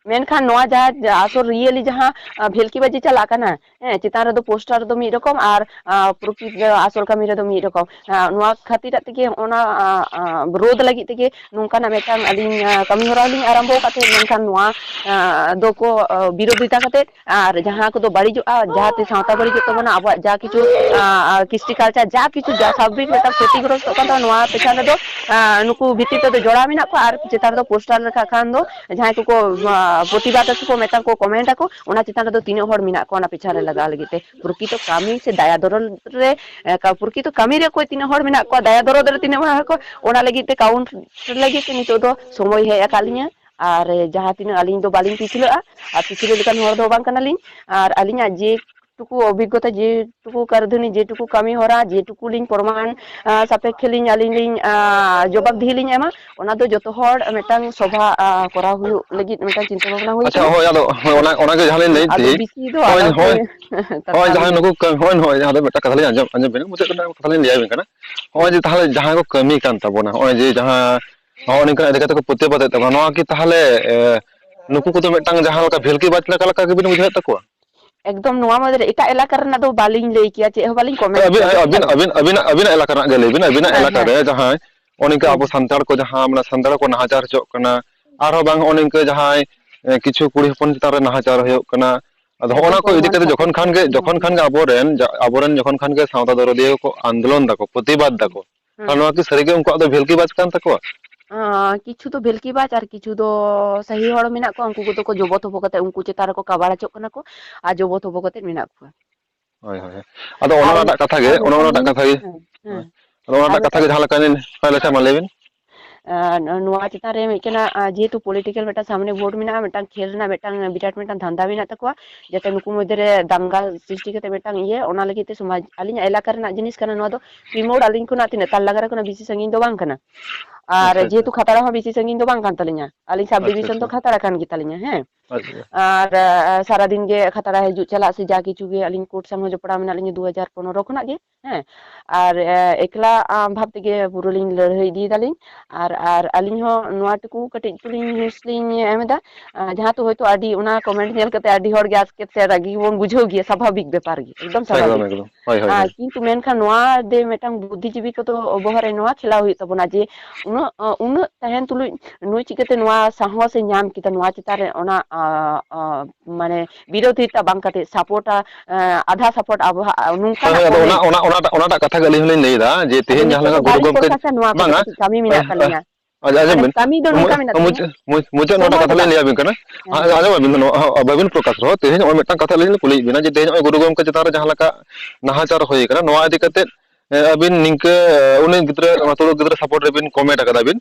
ᱢᱮᱱᱠᱷᱟᱱ ᱱᱚᱣᱟ ᱡᱟᱦᱟᱸ ᱟᱥᱚᱞ ᱨᱤᱭᱮᱞᱤ ᱡᱟᱦᱟᱸ, ᱟ, ᱵᱷᱮᱞᱠᱤ ᱵᱟᱡᱤ ᱪᱟᱞᱟᱜ ᱠᱟᱱᱟ, ᱦᱮᱸ, ᱪᱮᱛᱟᱱ ᱨᱮᱫᱚ ᱯᱳᱥᱴᱟᱨ ᱨᱮᱫᱚ ᱢᱤᱫ ᱨᱚᱠᱚᱢ ᱟᱨ, ᱟ, ᱯᱨᱚᱠᱨᱤᱛ ᱨᱮ ᱟᱥᱚᱞ ᱠᱟᱹᱢᱤ ᱨᱮᱫᱚ ᱢᱤᱫ ᱨᱚᱠᱚᱢ᱾ ᱟ, ᱱᱚᱣᱟ ᱠᱷᱟᱹᱛᱤᱨᱟᱜ ᱛᱮᱜᱮ ᱚᱱᱟ, ᱟ, ᱟ, ᱨᱳᱫᱷ ᱞᱟᱹᱜᱤᱫ ᱛᱮᱜᱮ ᱱᱚᱝᱠᱟᱱᱟᱜ ᱢᱤᱫᱴᱟᱝ ᱟᱹᱞᱤᱧ, ᱟ, ᱠᱟᱹᱢᱤ ᱦᱚᱨᱟ ᱞᱤᱧ ᱟᱨᱟᱢᱵᱚ ᱟᱠᱟᱫ ᱛᱟᱦᱮᱸᱫ, ᱢᱮᱱᱠᱷᱟᱱ ᱱᱚᱣᱟ, ᱟ, ᱫᱚᱠᱚ, ᱟ, ᱵᱤᱨᱳᱫᱷᱤᱛᱟ ᱠᱟᱛᱮᱫ ᱟᱨ ᱡᱟᱦᱟᱸ ᱠᱚᱫᱚ ᱵᱟᱹᱲᱤᱡᱚᱜᱼᱟ, ᱡᱟᱦᱟᱸᱛᱮ ᱥᱟᱶᱛᱟ ᱵᱟᱹᱲᱤᱡᱚᱜ ᱛᱟᱵᱚᱱᱟ, ᱟᱵᱚᱣᱟᱜ ᱡᱟ ᱠᱤᱪᱷᱩ, ᱟ, ᱟ, ᱠᱨᱤᱥᱴᱤ ᱠᱟᱞᱪᱟᱨ, ᱡᱟ ᱠᱤᱪᱷᱩ ᱡᱟ ᱥᱟᱵᱷᱟᱵᱤᱠ ᱢᱤᱫᱴᱟᱝ ᱠᱷᱚᱛᱤᱜᱨᱚᱥᱛᱚᱜ ᱠᱟᱱ ᱛᱟᱵᱚᱱᱟ, ᱱᱚᱣᱟ ᱯᱮᱪᱷᱟᱱ ᱨᱮᱫᱚ, ᱟ, ᱱᱩᱠᱩ ᱵᱷᱤᱛᱤᱨ ᱛᱮᱫᱚ ᱡᱚᱲᱟᱣ ᱢᱮᱱᱟᱜ ᱠᱚᱣᱟ᱾ ᱟᱨ ᱪᱮᱛᱟᱱ ᱨᱮᱫᱚ ᱯᱳᱥᱴᱟᱨ ᱞᱮᱠᱷᱟᱜ ᱠᱷᱟᱱ ᱫᱚ ᱡᱟᱦᱟᱸᱭ ᱠᱚᱠᱚ, ᱟ, ᱯᱨᱚᱛᱤᱵᱟᱫ ᱟᱠᱚ ᱠᱚ, ᱢᱤᱫᱴᱟᱝ ᱠᱚ ᱠᱚᱢᱮᱱᱴ ᱟᱠᱚ, ᱚᱱᱟ ᱪᱮᱛᱟᱱ ᱨᱮᱫᱚ ᱛᱤᱱᱟᱹᱜ ᱦᱚᱲ ᱢᱮᱱᱟᱜ ᱠᱚᱣᱟ ᱚᱱᱟ ᱯᱮᱪᱷᱟᱱ ᱨᱮ ᱞᱟᱜᱟᱣ ᱞᱟᱹᱜᱤᱫ ᱛᱮ? ᱯᱨᱚᱠᱨᱤᱛᱚ ᱠᱟᱹᱢᱤ ᱥᱮ ᱫᱟᱭᱟ ᱫᱚᱨᱚᱫ ᱨᱮ, ᱮ, ᱠᱟ-, ᱯᱨᱚᱠᱨᱤᱛᱚ ᱠᱟᱹᱢᱤ ᱨᱮ ᱚᱠᱚᱭ ᱛᱤᱱᱟᱹᱜ ᱦᱚᱲ ᱢᱮᱱᱟᱜ ᱠᱚᱣᱟ, ᱫᱟᱭᱟ ᱫᱚᱨᱚᱫ ᱨᱮ ᱛᱤᱱᱟᱹᱜ ᱦᱚᱲ ᱢᱮᱱᱟᱜ ᱠᱚᱣᱟ, ᱚᱱᱟ ᱞᱟᱹᱜᱤᱫ ᱛᱮ ᱠᱟᱣᱩᱱᱴ ᱞᱟᱹᱜᱤᱫ ᱛᱮ ᱱᱤᱛᱚᱜ ᱫᱚ ᱥᱚᱢᱚᱭ ᱦᱮᱡ ᱟᱠᱟᱫ ᱞᱤᱧᱟᱹ᱾ ᱟᱨ ᱡᱟᱦᱟᱸ ᱛᱤᱱᱟᱹᱜ ᱟᱹᱞᱤᱧ ᱫᱚ ᱵᱟᱹᱞᱤᱧ ᱯᱤᱪᱷᱞᱟᱹᱜᱼᱟ, ᱟᱨ ᱯᱤᱪᱷᱞᱟᱹ ᱞᱮᱠᱟᱱ ᱦᱚᱲ ᱫᱚ ᱵᱟᱝ ᱠᱟᱱᱟᱞᱤᱧ᱾ ᱟᱨ ᱟᱹᱞᱤᱧᱟᱜ ᱡᱮᱴᱩᱠᱩ ᱚᱵᱷᱤᱜᱽᱜᱚᱛᱟ, ᱡᱮᱴᱩᱠᱩ ᱠᱟᱹᱨᱫᱷᱟᱹᱱᱤ, ᱡᱮᱴᱩᱠᱩ ᱠᱟᱹᱢᱤ ᱦᱚᱨᱟ, ᱡᱮᱴᱩᱠᱩ ᱞᱤᱧ ᱯᱨᱚᱢᱟᱱ, ᱟ, ᱥᱟᱯᱮᱠᱷᱮ ᱞᱤᱧ ᱟᱹᱞᱤᱧ ᱞᱤᱧ, ᱟ, ᱡᱚᱵᱟᱵ ᱫᱤᱦᱤ ᱞᱤᱧ ᱮᱢᱟ, ᱚᱱᱟ ᱫᱚ ᱡᱚᱛᱚ ᱦᱚᱲ ᱢᱤᱫᱴᱟᱝ ᱥᱚᱵᱷᱟ, ᱟ, ᱠᱚᱨᱟᱣ ᱦᱩᱭᱩᱜ ᱞᱟᱹᱜᱤᱫ ᱢᱤᱫᱴᱟᱝ ᱪᱤᱱᱛᱟᱹ ᱵᱷᱟᱵᱽᱱᱟ ᱦᱩᱭ ᱟᱪᱪᱷᱟ, ᱠᱟᱱᱟ᱾ ᱦᱳᱭ, ᱟᱫᱚ ᱦᱳᱭ, ᱚᱱᱟ, ᱚᱱᱟᱜᱮ ᱡᱟᱦᱟᱸ ᱞᱤᱧ ᱞᱟᱹᱭᱮᱫ ᱟᱫᱚ ᱛᱟᱦᱮᱸᱫ, ᱵᱮᱥᱤ ᱫᱚ ᱦᱳᱭ, ᱟᱞᱚᱯᱮ ᱦᱳᱭ, ᱦᱳᱭ, ᱛᱟᱛᱟᱢ ᱡᱟᱦᱟᱸᱭ ᱞᱤᱧᱟ᱾ ᱱᱩᱠᱩ ᱠᱟᱹ-, ᱦᱳᱭ, ᱦᱳᱭ, ᱡᱟᱦᱟᱸ ᱫᱚ ᱢᱤᱫᱴᱟᱝ ᱠᱟᱛᱷᱟ ᱞᱤᱧ ᱟᱸᱡᱚᱢ, ᱟᱸᱡᱚᱢ ᱵᱤᱱ, ᱢᱩᱪᱟᱹᱫ ᱨᱮᱱᱟᱜ ᱠᱟᱛᱷᱟ ᱞᱤᱧ ᱞᱟᱹᱭ ᱟᱵᱤᱱ ᱠᱟᱱᱟ᱾ ᱦᱚᱸᱜᱼᱚᱭ ᱡᱮ ᱛᱟᱦᱚᱞᱮ ᱡᱟᱦᱟᱸᱭ ᱠᱚ ᱠᱟᱹᱢᱤ ᱠᱟᱱ ᱛᱟᱵᱚᱱᱟ, ᱦᱚᱸᱜᱼᱚᱭ ᱡᱮ ᱡᱟᱦᱟᱸ ᱱᱚᱜᱼᱚ ᱱᱤᱝᱠᱟᱹ ᱤᱫᱤ ᱠᱟᱛᱮ ᱠᱚ ᱯᱨᱚᱛᱤᱵᱟᱫᱮᱫ ᱛᱟᱵᱚᱱᱟ, ᱱᱚᱣᱟ ᱠᱤ ᱛᱟᱦᱚᱞᱮ, ᱮ, ᱱᱩᱠᱩ ᱠᱚᱫᱚ ᱢᱤᱫᱴᱟᱝ ᱡᱟᱦᱟᱸ ᱞᱮᱠᱟ ᱵᱷᱮᱞᱠᱤ ᱵᱟᱡᱽ ᱞᱮᱠᱟ, ᱞᱮᱠᱟ ᱜᱮᱵᱤᱱ ᱵᱩᱡᱷᱟᱹᱣᱮᱫ ᱛᱟᱠᱚᱣᱟ? ᱮᱠᱫᱚᱢ ᱱᱚᱣᱟ ᱢᱩᱫᱽᱨᱮ ᱮᱴᱟᱜ ᱮᱞᱟᱠᱟ ᱨᱮᱱᱟᱜ ᱫᱚ ᱵᱟᱹᱞᱤᱧ ᱞᱟᱹᱭ ᱠᱮᱭᱟ, ᱪᱮᱫ ᱦᱚᱸ ᱵᱟᱹᱞᱤᱧ ᱠᱚᱢᱮᱱᱴ ᱟᱹᱵᱤᱱ, ᱠᱮᱭᱟ, ᱵᱩᱡᱽ ᱟᱹᱵᱤᱱ, ᱠᱮᱫᱟ ᱵᱤᱱ? ᱟᱹᱵᱤᱱ, ᱟᱹᱵᱤᱱᱟᱜ, ᱟᱹᱵᱤᱱᱟᱜ ᱮᱞᱟᱠᱟ ᱨᱮᱱᱟᱜ ᱜᱮ ᱞᱟᱹᱭ ᱵᱤᱱ, ᱟᱹᱵᱤᱱᱟᱜ ᱦᱮᱸ, ᱮᱞᱟᱠᱟ ᱦᱮᱸ, ᱨᱮ ᱡᱟᱦᱟᱸᱭ ᱱᱚᱜᱼᱚ ᱱᱤᱝᱠᱟᱹ ᱦᱮᱸ, ᱟᱵᱚ ᱦᱮᱸ᱾ ᱥᱟᱱᱛᱟᱲ ᱠᱚ ᱡᱟᱦᱟᱸ ᱢᱟᱱᱮ ᱥᱟᱱᱛᱟᱲ ᱠᱚ ᱱᱟᱦᱟᱪᱟᱨ ᱦᱚᱪᱚᱜ ᱠᱟᱱᱟ, ᱟᱨᱦᱚᱸ ᱵᱟᱝ ᱱᱚᱜᱼᱚ ᱱᱤᱝᱠᱟᱹ ᱡᱟᱦᱟᱸᱭ, ᱮ, ᱠᱤᱪᱷᱩ ᱠᱩᱲᱤ ᱦᱚᱯᱚᱱ ᱪᱮᱛᱟᱱ ᱨᱮ ᱱᱟᱦᱟᱪᱟᱨ ᱦᱩᱭᱩᱜ ᱠᱟᱱᱟ᱾ ᱟᱫᱚ ᱦᱚᱸᱜᱼᱚ ᱮᱠᱫᱚᱢ ᱱᱟ ᱠᱚ ᱤᱫᱤ ᱯᱨᱚᱢᱟᱱ ᱠᱟᱛᱮ ᱠᱟᱛᱮ᱾ ᱡᱚᱠᱷᱚᱱ ᱠᱷᱟᱱ ᱜᱮ, ᱦᱩᱸ, ᱡᱚᱠᱷᱚᱱ ᱦᱩᱸ᱾ ᱠᱷᱟᱱ ᱜᱮ ᱟᱵᱚᱨᱮᱱ, ᱡᱟ-, ᱟᱵᱚᱨᱮᱱ ᱡᱚᱠᱷᱚᱱ ᱠᱷᱟᱱ ᱜᱮ ᱥᱟᱶᱛᱟ ᱫᱚᱨᱚᱫᱤᱭᱟᱹ ᱠᱚ ᱟᱱᱫᱳᱞᱚᱱ ᱫᱟᱠᱚ, ᱯᱨᱚᱛᱤᱵᱟᱫ ᱫᱟᱠᱚ, ᱦᱩᱸ, ᱛᱟᱦᱞᱮ ᱱᱚᱣᱟ ᱠᱤ ᱥᱟᱹᱨᱤᱜᱮ ᱩᱱᱠᱩᱣᱟᱜ ᱫᱚ ᱵᱷᱮᱞᱠᱤ ᱵᱟᱡᱽ ᱠᱟᱱ ᱛᱟᱠᱚᱣᱟ? ᱟᱸ, ᱠᱤᱪᱷᱩ ᱫᱚ ᱵᱷᱮᱞᱠᱤ ᱵᱟᱡᱽ ᱟᱨ ᱠᱤᱪᱷᱩ ᱫᱚ ᱥᱟᱹᱦᱤ ᱦᱚᱲ ᱢᱮᱱᱟᱜ ᱠᱚᱣᱟ, ᱩᱱᱠᱩ ᱠᱚᱫᱚ ᱠᱚ ᱡᱚᱵᱚ ᱛᱚᱵᱚ ᱠᱟᱛᱮ ᱩᱱᱠᱩ ᱪᱮᱛᱟᱱ ᱨᱮᱠᱚ ᱠᱟᱵᱟᱲ ᱦᱚᱪᱚᱜ ᱠᱟᱱᱟ ᱠᱚ ᱟᱨ ᱡᱚᱵᱚ ᱛᱚᱵᱚ ᱠᱟᱛᱮ ᱢᱮᱱᱟᱜ ᱠᱚᱣᱟ᱾ ᱦᱳᱭ, ᱦᱳᱭ, ᱦᱳᱭ᱾ ᱟᱫᱚ ᱚᱱᱟ ᱟᱨ, ᱚᱱᱟᱴᱟᱜ ᱠᱟᱛᱷᱟ ᱜᱮ, ᱟᱨ ᱚᱱᱟ ᱢᱤᱫᱴᱟᱝ ᱚᱱᱟᱴᱟᱜ ᱞᱤᱧ, ᱠᱟᱛᱷᱟ ᱜᱮ, ᱦᱮᱸ, ᱦᱮᱸ᱾ ᱦᱳᱭ᱾ ᱟᱫᱚ ᱟᱨ ᱚᱱᱟᱴᱟᱜ ᱠᱟᱛᱷᱟ ᱢᱤᱫᱴᱟᱝ, ᱜᱮ ᱡᱟᱦᱟᱸ ᱞᱮᱠᱟ ᱞᱤᱧ, ᱦᱳᱭ, ᱟᱪᱪᱷᱟ, ᱢᱟ ᱞᱟᱹᱭ ᱵᱤᱱ᱾ ᱟᱨ ᱱᱚᱣᱟ ᱪᱮᱛᱟᱱ ᱨᱮ ᱢᱤᱫᱴᱮᱱ, ᱟᱨ ᱡᱮᱦᱮᱛᱩ ᱯᱚᱞᱤᱴᱤᱠᱮᱞ ᱢᱤᱫᱴᱟᱝ ᱥᱟᱢᱱᱮ ᱵᱷᱳᱴ ᱢᱮᱱᱟᱜᱼᱟ, ᱢᱤᱫᱴᱟᱝ ᱠᱷᱮᱞ ᱨᱮᱱᱟᱜ ᱢᱤᱫᱴᱟᱝ ᱵᱤᱨᱟᱴ ᱢᱤᱫᱴᱟᱝ ᱫᱷᱟᱱᱫᱟ ᱢᱮᱱᱟᱜ ᱛᱟᱠᱚᱣᱟ, ᱡᱟᱛᱮ ᱱᱩᱠᱩ ᱢᱚᱫᱽᱫᱷᱮ ᱨᱮ ᱫᱟᱝᱜᱟ ᱥᱨᱤᱥᱴᱤ ᱠᱟᱛᱮ ᱢᱤᱫᱴᱟᱝ ᱤᱭᱟᱹ, ᱚᱱᱟ ᱞᱟᱹᱜᱤᱫ ᱛᱮ ᱥᱚᱢᱟᱡᱽ, ᱟᱹᱞᱤᱧᱟᱜ ᱮᱞᱟᱠᱟ ᱨᱮᱱᱟᱜ ᱡᱤᱱᱤᱥ ᱠᱟᱱᱟ ᱱᱚᱣᱟ ᱫᱚ, ᱯᱤᱢᱳᱲ ᱟᱹᱞᱤᱧ ᱠᱷᱚᱱᱟᱜ ᱛᱤᱱᱟᱹᱜ ᱛᱟᱞ ᱞᱟᱜᱟ ᱨᱮ ᱠᱷᱚᱱᱟᱜ ᱵᱮᱥᱤ ᱥᱟᱺᱜᱤᱧ ᱫᱚ ᱵᱟᱝ ᱠᱟᱱᱟ᱾ ᱟᱨ ᱟᱪᱪᱷᱟ, ᱟᱪᱪᱷᱟ᱾ ᱡᱮᱦᱮᱛᱩ ᱠᱷᱟᱛᱲᱟ ᱦᱚᱸ ᱵᱮᱥᱤ ᱥᱟᱺᱜᱤᱧ ᱫᱚ ᱵᱟᱝ ᱠᱟᱱ ᱛᱟᱹᱞᱤᱧᱟ, ᱟᱹᱞᱤᱧ ᱥᱟᱵ ᱟᱪᱪᱷᱟ, ᱰᱤᱵᱤᱥᱚᱱ ᱫᱚ ᱟᱪᱪᱷᱟ᱾ ᱠᱷᱟᱛᱲᱟ ᱠᱟᱱ ᱜᱮᱛᱟᱞᱤᱧᱟ, ᱦᱮᱸ᱾ ᱟᱪᱪᱷᱟ᱾ ᱟᱨ, ᱟ, ᱥᱟᱨᱟᱫᱤᱱ ᱜᱮ ᱠᱷᱟᱛᱲᱟ ᱦᱤᱡᱩᱜ ᱪᱟᱞᱟᱜ ᱥᱮ ᱡᱟ ᱠᱤᱪᱷᱩ ᱜᱮ ᱟᱹᱞᱤᱧ ᱠᱳᱨᱴ ᱥᱟᱢᱟᱝ ᱡᱚᱯᱲᱟᱣ ᱢᱮᱱᱟᱜ ᱞᱤᱧᱟ ᱫᱩ ᱦᱟᱡᱟᱨ ᱯᱚᱱᱨᱚ ᱠᱷᱚᱱᱟᱜ ᱜᱮ, ᱦᱮᱸ᱾ ᱟᱨ, ᱮ, ᱮᱠᱞᱟ, ᱟ, ᱵᱷᱟᱵ ᱛᱮᱜᱮ ᱯᱩᱨᱟᱹ ᱞᱤᱧ ᱞᱟᱹᱲᱦᱟᱹᱭ ᱤᱫᱤᱭᱮᱫᱟᱞᱤᱧ᱾ ᱟᱨ, ᱟᱨ ᱟᱹᱞᱤᱧ ᱦᱚᱸ ᱱᱚᱣᱟ ᱴᱩᱠᱩ ᱠᱟᱹᱴᱤᱡ ᱛᱩᱞᱤᱧ ᱦᱤᱸᱥ ᱞᱤᱧ ᱮᱢ ᱮᱫᱟ, ᱟ, ᱡᱟᱦᱟᱸ ᱛᱮ ᱦᱚᱭᱛᱳ ᱟᱹᱰᱤ ᱚᱱᱟ comment ᱧᱮᱞ ᱠᱟᱛᱮ ᱟᱹᱰᱤ ᱦᱚᱲ ᱜᱮ ᱟᱥᱠᱮᱛ ᱥᱮ ᱨᱟᱹᱜᱤ ᱵᱚᱱ ᱵᱩᱡᱷᱟᱹᱣ ᱜᱮᱭᱟ, ᱥᱟᱵᱷᱟᱵᱤᱠ ᱵᱮᱯᱟᱨ ᱜᱮ, ᱮᱠᱫᱚᱢ ᱮᱠᱫᱚᱢ, ᱥᱟᱵᱷᱟᱵᱤᱠ᱾ ᱮᱠᱫᱚᱢ᱾ ᱦᱳᱭ, ᱦᱳᱭ, ᱟᱨ ᱦᱳᱭ᱾ ᱠᱤᱱᱛᱩ ᱢᱮᱱᱠᱷᱟᱱ ᱱᱚᱣᱟ ᱫᱮ ᱢᱤᱫᱴᱟᱝ ᱵᱩᱫᱽᱫᱷᱤᱡᱤᱵᱤ ᱠᱚᱫᱚ ᱵᱚᱦᱚᱜ ᱨᱮ ᱱᱚᱣᱟ ᱠᱷᱮᱞᱟᱣ ᱦᱩᱭᱩᱜ ᱛᱟᱵᱚᱱᱟ ᱡᱮ ᱩᱱᱟᱹᱜ, ᱩᱱᱟᱹᱜ ᱛᱟᱦᱮᱱ ᱛᱩᱞᱩᱡ ᱱᱩᱭ ᱪᱤᱠᱟᱹᱛᱮ ᱱᱚᱣᱟ ᱥᱟᱦᱚᱥ ᱮ ᱧᱟᱢ ᱠᱮᱫᱟ, ᱱᱚᱣᱟ ᱪᱮᱛᱟᱱ ᱨᱮ ᱚᱱᱟ, ᱟ, ᱟ, ᱢᱟᱱᱮ ᱵᱤᱨᱳᱫᱷᱤᱛᱟ ᱵᱟᱝ ᱠᱟᱛᱮ ᱥᱟᱯᱳᱨᱴᱟ, ᱟ, ᱟᱫᱷᱟ ᱥᱟᱯᱳᱨᱴ ᱟᱵᱚ ᱦᱟᱸᱜ ᱱᱚᱝᱠᱟ ᱦᱳᱭ, ᱦᱟᱸᱜ ᱦᱳᱭ, ᱟᱫᱚ ᱚᱱᱟ, ᱢᱚᱱᱮ ᱚᱱᱟ, ᱚᱱᱟ, ᱚᱱᱟᱴᱟᱜ ᱠᱟᱛᱷᱟ ᱜᱮ ᱟᱹᱞᱤᱧ ᱦᱚᱸᱞᱤᱧ ᱞᱟᱹᱭᱫᱟ ᱡᱮ ᱟᱫᱚ ᱛᱮᱦᱮᱧ ᱡᱟᱦᱟᱸ ᱱᱤᱛᱚᱜ ᱞᱮᱠᱟ ᱫᱚ ᱜᱩᱨᱩ ᱵᱟᱹᱞᱤᱧ ᱜᱚᱢᱠᱮ, ᱯᱨᱚᱠᱟᱥᱟ, ᱱᱚᱣᱟ ᱠᱚᱫᱚ ᱵᱟᱝᱟ, ᱠᱟᱹᱴᱤᱡ ᱠᱟᱹᱢᱤ ᱢᱮᱱᱟᱜ ᱟᱸᱡ-, ᱛᱟᱹᱞᱤᱧᱟ᱾ ᱟᱸᱡ-, ᱟᱸᱡᱚᱢ ᱢᱟᱱᱮ ᱵᱤᱱ, ᱠᱟᱹᱢᱤ ᱫᱚ ᱢᱩ-, ᱱᱚᱝᱠᱟ ᱢᱮᱱᱟᱜ ᱢᱩᱪᱟᱹᱫ, ᱛᱟᱹᱞᱤᱧᱟ᱾ ᱢᱩ-, ᱢᱩᱪᱟᱹᱫ ᱥᱚᱢᱚᱭ ᱱᱚᱣᱟᱴᱟᱜ ᱠᱟᱛᱷᱟ ᱞᱤᱧ ᱞᱟᱹᱭᱟᱵᱤᱱ ᱠᱟᱱᱟ᱾ ᱦᱮᱸ, ᱦᱮᱸ᱾ ᱟᱸᱡᱚᱢ ᱟᱹᱵᱤᱱ, ᱱᱚᱣᱟ ᱦᱚᱸ ᱵᱟᱹᱵᱤᱱ ᱯᱨᱚᱠᱟᱥ ᱨᱮᱦᱚᱸ, ᱛᱮᱦᱮᱧ ᱱᱚᱜᱼᱚᱭ ᱢᱤᱫᱴᱟᱝ ᱠᱟᱛᱷᱟ ᱟᱹᱞᱤᱧ ᱞᱤᱧ ᱠᱩᱞᱤᱭᱮᱫ ᱵᱤᱱᱟ ᱡᱮ ᱛᱮᱦᱮᱧ ᱱᱚᱜᱼᱚᱭ ᱜᱩᱨᱩ ᱜᱚᱢᱠᱮ ᱪᱮᱛᱟᱱ ᱨᱮ ᱡᱟᱦᱟᱸ ᱞᱮᱠᱟ ᱱᱟᱦᱟᱪᱟᱨ ᱦᱩᱭ ᱠᱟᱱᱟ, ᱱᱚᱣᱟ ᱤᱫᱤ ᱠᱟᱛᱮᱫ, ᱮ, ᱟᱹᱵᱤᱱ ᱱᱤᱝᱠᱟᱹ, ᱮ, ᱩᱱᱤ ᱜᱤᱫᱽᱨᱟᱹ, ᱚᱱᱟ ᱛᱩᱲᱩᱠ ᱜᱤᱫᱽᱨᱟᱹ ᱥᱟᱯᱳᱨᱴ ᱨᱮᱵᱤᱱ ᱠᱚᱢᱮᱱᱴ ᱟᱠᱟᱫᱟ ᱵᱤᱱ,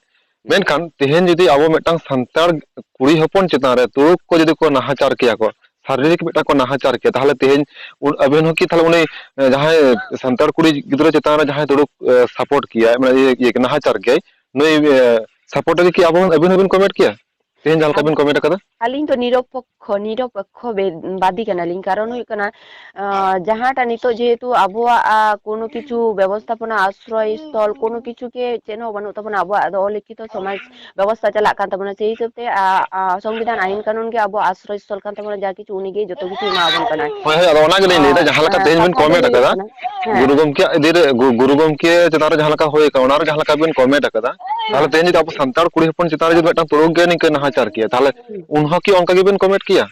ᱢᱮᱱᱠᱷᱟᱱ ᱛᱮᱦᱮᱧ ᱡᱩᱫᱤ ᱟᱵᱚ ᱢᱤᱫᱴᱟᱝ ᱥᱟᱱᱛᱟᱲ ᱠᱩᱲᱤ ᱦᱚᱯᱚᱱ ᱪᱮᱛᱟᱱ ᱨᱮ ᱛᱩᱲᱩᱠ ᱠᱚ ᱡᱩᱫᱤ ᱠᱚ ᱱᱟᱦᱟᱪᱟᱨ ᱠᱮᱭᱟ ᱠᱚ, ᱥᱟᱨᱤᱨᱤᱠ ᱢᱤᱫᱴᱟᱝ ᱠᱚ ᱱᱟᱦᱟᱪᱟᱨ ᱠᱮᱭᱟ, ᱛᱟᱦᱚᱞᱮ ᱛᱮᱦᱮᱧ ᱩᱱ-, ᱟᱵᱤᱱ ᱦᱚᱸ ᱠᱤ ᱛᱟᱦᱚᱞᱮ ᱩᱱᱤ, ᱮ, ᱡᱟᱦᱟᱸᱭ ᱥᱟᱱᱛᱟᱲ ᱠᱩᱲᱤ ᱜᱤᱫᱽᱨᱟᱹ ᱪᱮᱛᱟᱱ ᱨᱮ ᱡᱟᱦᱟᱸᱭ ᱛᱩᱲᱩᱠ, ᱮ, ᱥᱟᱯᱳᱨᱴ ᱠᱮᱭᱟᱭ, ᱢᱟᱱᱮ ᱤᱭᱟᱹ, ᱤᱭᱟᱹ, ᱱᱟᱦᱟᱪᱟᱨ ᱠᱮᱭᱟᱭ, ᱱᱩᱭ, ᱮ, ᱥᱟᱯᱳᱨᱴ ᱨᱮᱜᱮ ᱠᱤ ᱟᱵᱚ ᱦᱚᱸ, ᱟᱵᱤᱱ ᱦᱚᱸᱵᱤᱱ ᱠᱚᱢᱮᱱᱴ ᱠᱮᱭᱟ? ᱛᱮᱦᱮᱧ ᱡᱟᱦᱟᱸ ᱞᱮᱠᱟ ᱟᱫᱚ ᱵᱤᱱ ᱠᱚᱢᱮᱱᱴ ᱟᱠᱟᱫᱟ? ᱟᱹᱞᱤᱧ ᱫᱚ ᱱᱤᱨᱚᱯᱚᱠᱠᱷᱚ, ᱱᱤᱨᱚᱯᱚᱠᱠᱷᱚ ᱵᱮ-, ᱵᱟᱫᱤ ᱠᱟᱱᱟᱞᱤᱧ, ᱠᱟᱨᱚᱱ ᱦᱩᱭᱩᱜ ᱠᱟᱱᱟ, ᱟᱸ, ᱡᱟᱦᱟᱸᱴᱟᱜ ᱱᱤᱛᱚᱜ ᱡᱮᱦᱮᱛᱩ ᱟᱵᱚᱣᱟᱜ, ᱟ, ᱠᱳᱱᱳ ᱠᱤᱪᱷᱩ ᱵᱮᱵᱚᱥᱛᱷᱟᱯᱚᱱᱟ, ᱟᱥᱨᱚᱭ ᱥᱛᱷᱚᱞ, ᱠᱳᱱᱳ ᱠᱤᱪᱷᱩ ᱜᱮ ᱪᱮᱫ ᱦᱚᱸ ᱵᱟᱹᱱᱩᱜ ᱛᱟᱵᱚᱱᱟ, ᱟᱵᱚᱣᱟᱜ ᱫᱚ ᱚᱞᱤᱠᱷᱤᱛᱚ ᱥᱚᱢᱟᱡᱽ ᱵᱮᱵᱚᱥᱛᱷᱟ ᱪᱟᱞᱟᱜ ᱠᱟᱱ ᱛᱟᱵᱚᱱᱟ, ᱥᱮᱭ ᱦᱤᱥᱟᱹᱵ ᱛᱮ, ᱟ, ᱟ, ᱥᱚᱝᱵᱤᱫᱷᱟᱱ ᱟᱭᱤᱱ ᱠᱟᱹᱱᱩᱱ ᱜᱮ ᱟᱵᱚᱣᱟᱜ ᱟᱥᱨᱚᱭ ᱥᱛᱷᱚᱞ ᱠᱟᱱ ᱛᱟᱵᱚᱱᱟ, ᱡᱟ ᱠᱤᱪᱷᱩ ᱩᱱᱤ ᱜᱮ ᱡᱚᱛᱚ ᱠᱤᱪᱷᱩ ᱮᱢᱟ ᱵᱚᱱ ᱠᱟᱱᱟᱭ᱾ ᱦᱳᱭ, ᱦᱳᱭ, ᱟᱫᱚ ᱚᱱᱟ ᱜᱮᱞᱤᱧ ᱞᱟᱹᱭᱫᱟ, ᱟᱨ, ᱡᱟᱦᱟᱸ ᱞᱮᱠᱟ ᱟ, ᱛᱮᱦᱮᱧ ᱵᱤᱱ ᱠᱟᱛᱷᱟ ᱫᱚ ᱠᱚᱢᱮᱱᱴ ᱦᱩᱭᱩᱜ ᱟᱠᱟᱫᱟ, ᱠᱟᱱᱟ, ᱦᱮᱸ᱾ ᱜᱩᱨᱩ ᱜᱚᱢᱠᱮᱭᱟᱜ ᱤᱫᱤ ᱨᱮ, ᱜᱩ-, ᱜᱩᱨᱩ ᱜᱚᱢᱠᱮ ᱪᱮᱛᱟᱱ ᱨᱮ ᱡᱟᱦᱟᱸ ᱞᱮᱠᱟ ᱦᱩᱭ ᱟᱠᱟᱱᱟ, ᱚᱱᱟ ᱨᱮ ᱡᱟᱦᱟᱸ ᱞᱮᱠᱟ ᱵᱤᱱ ᱠᱚᱢᱮᱱᱴ ᱟᱠᱟᱫᱟ, ᱛᱟᱦᱚᱞᱮ ᱦᱮᱸ᱾ ᱛᱮᱦᱮᱧ ᱡᱩᱫᱤ ᱟᱵᱚ ᱥᱟᱱᱛᱟᱲ ᱠᱩᱲᱤ ᱦᱚᱯᱚᱱ ᱪᱮᱛᱟᱱ ᱨᱮ ᱡᱩᱫᱤ ᱢᱤᱫᱴᱟᱝ ᱛᱩᱲᱩᱠ ᱜᱮ ᱱᱤᱝᱠᱟᱹ ᱱᱟᱦᱟᱪᱟᱨ ᱠᱮᱭᱟ, ᱛᱟᱦᱚᱞᱮ ᱦᱩᱸ᱾ ᱩᱱᱦᱚᱸ ᱠᱤ ᱚᱱᱠᱟ ᱜᱮᱵᱤᱱ ᱠᱚᱢᱮᱱᱴ ᱠᱮᱭᱟ?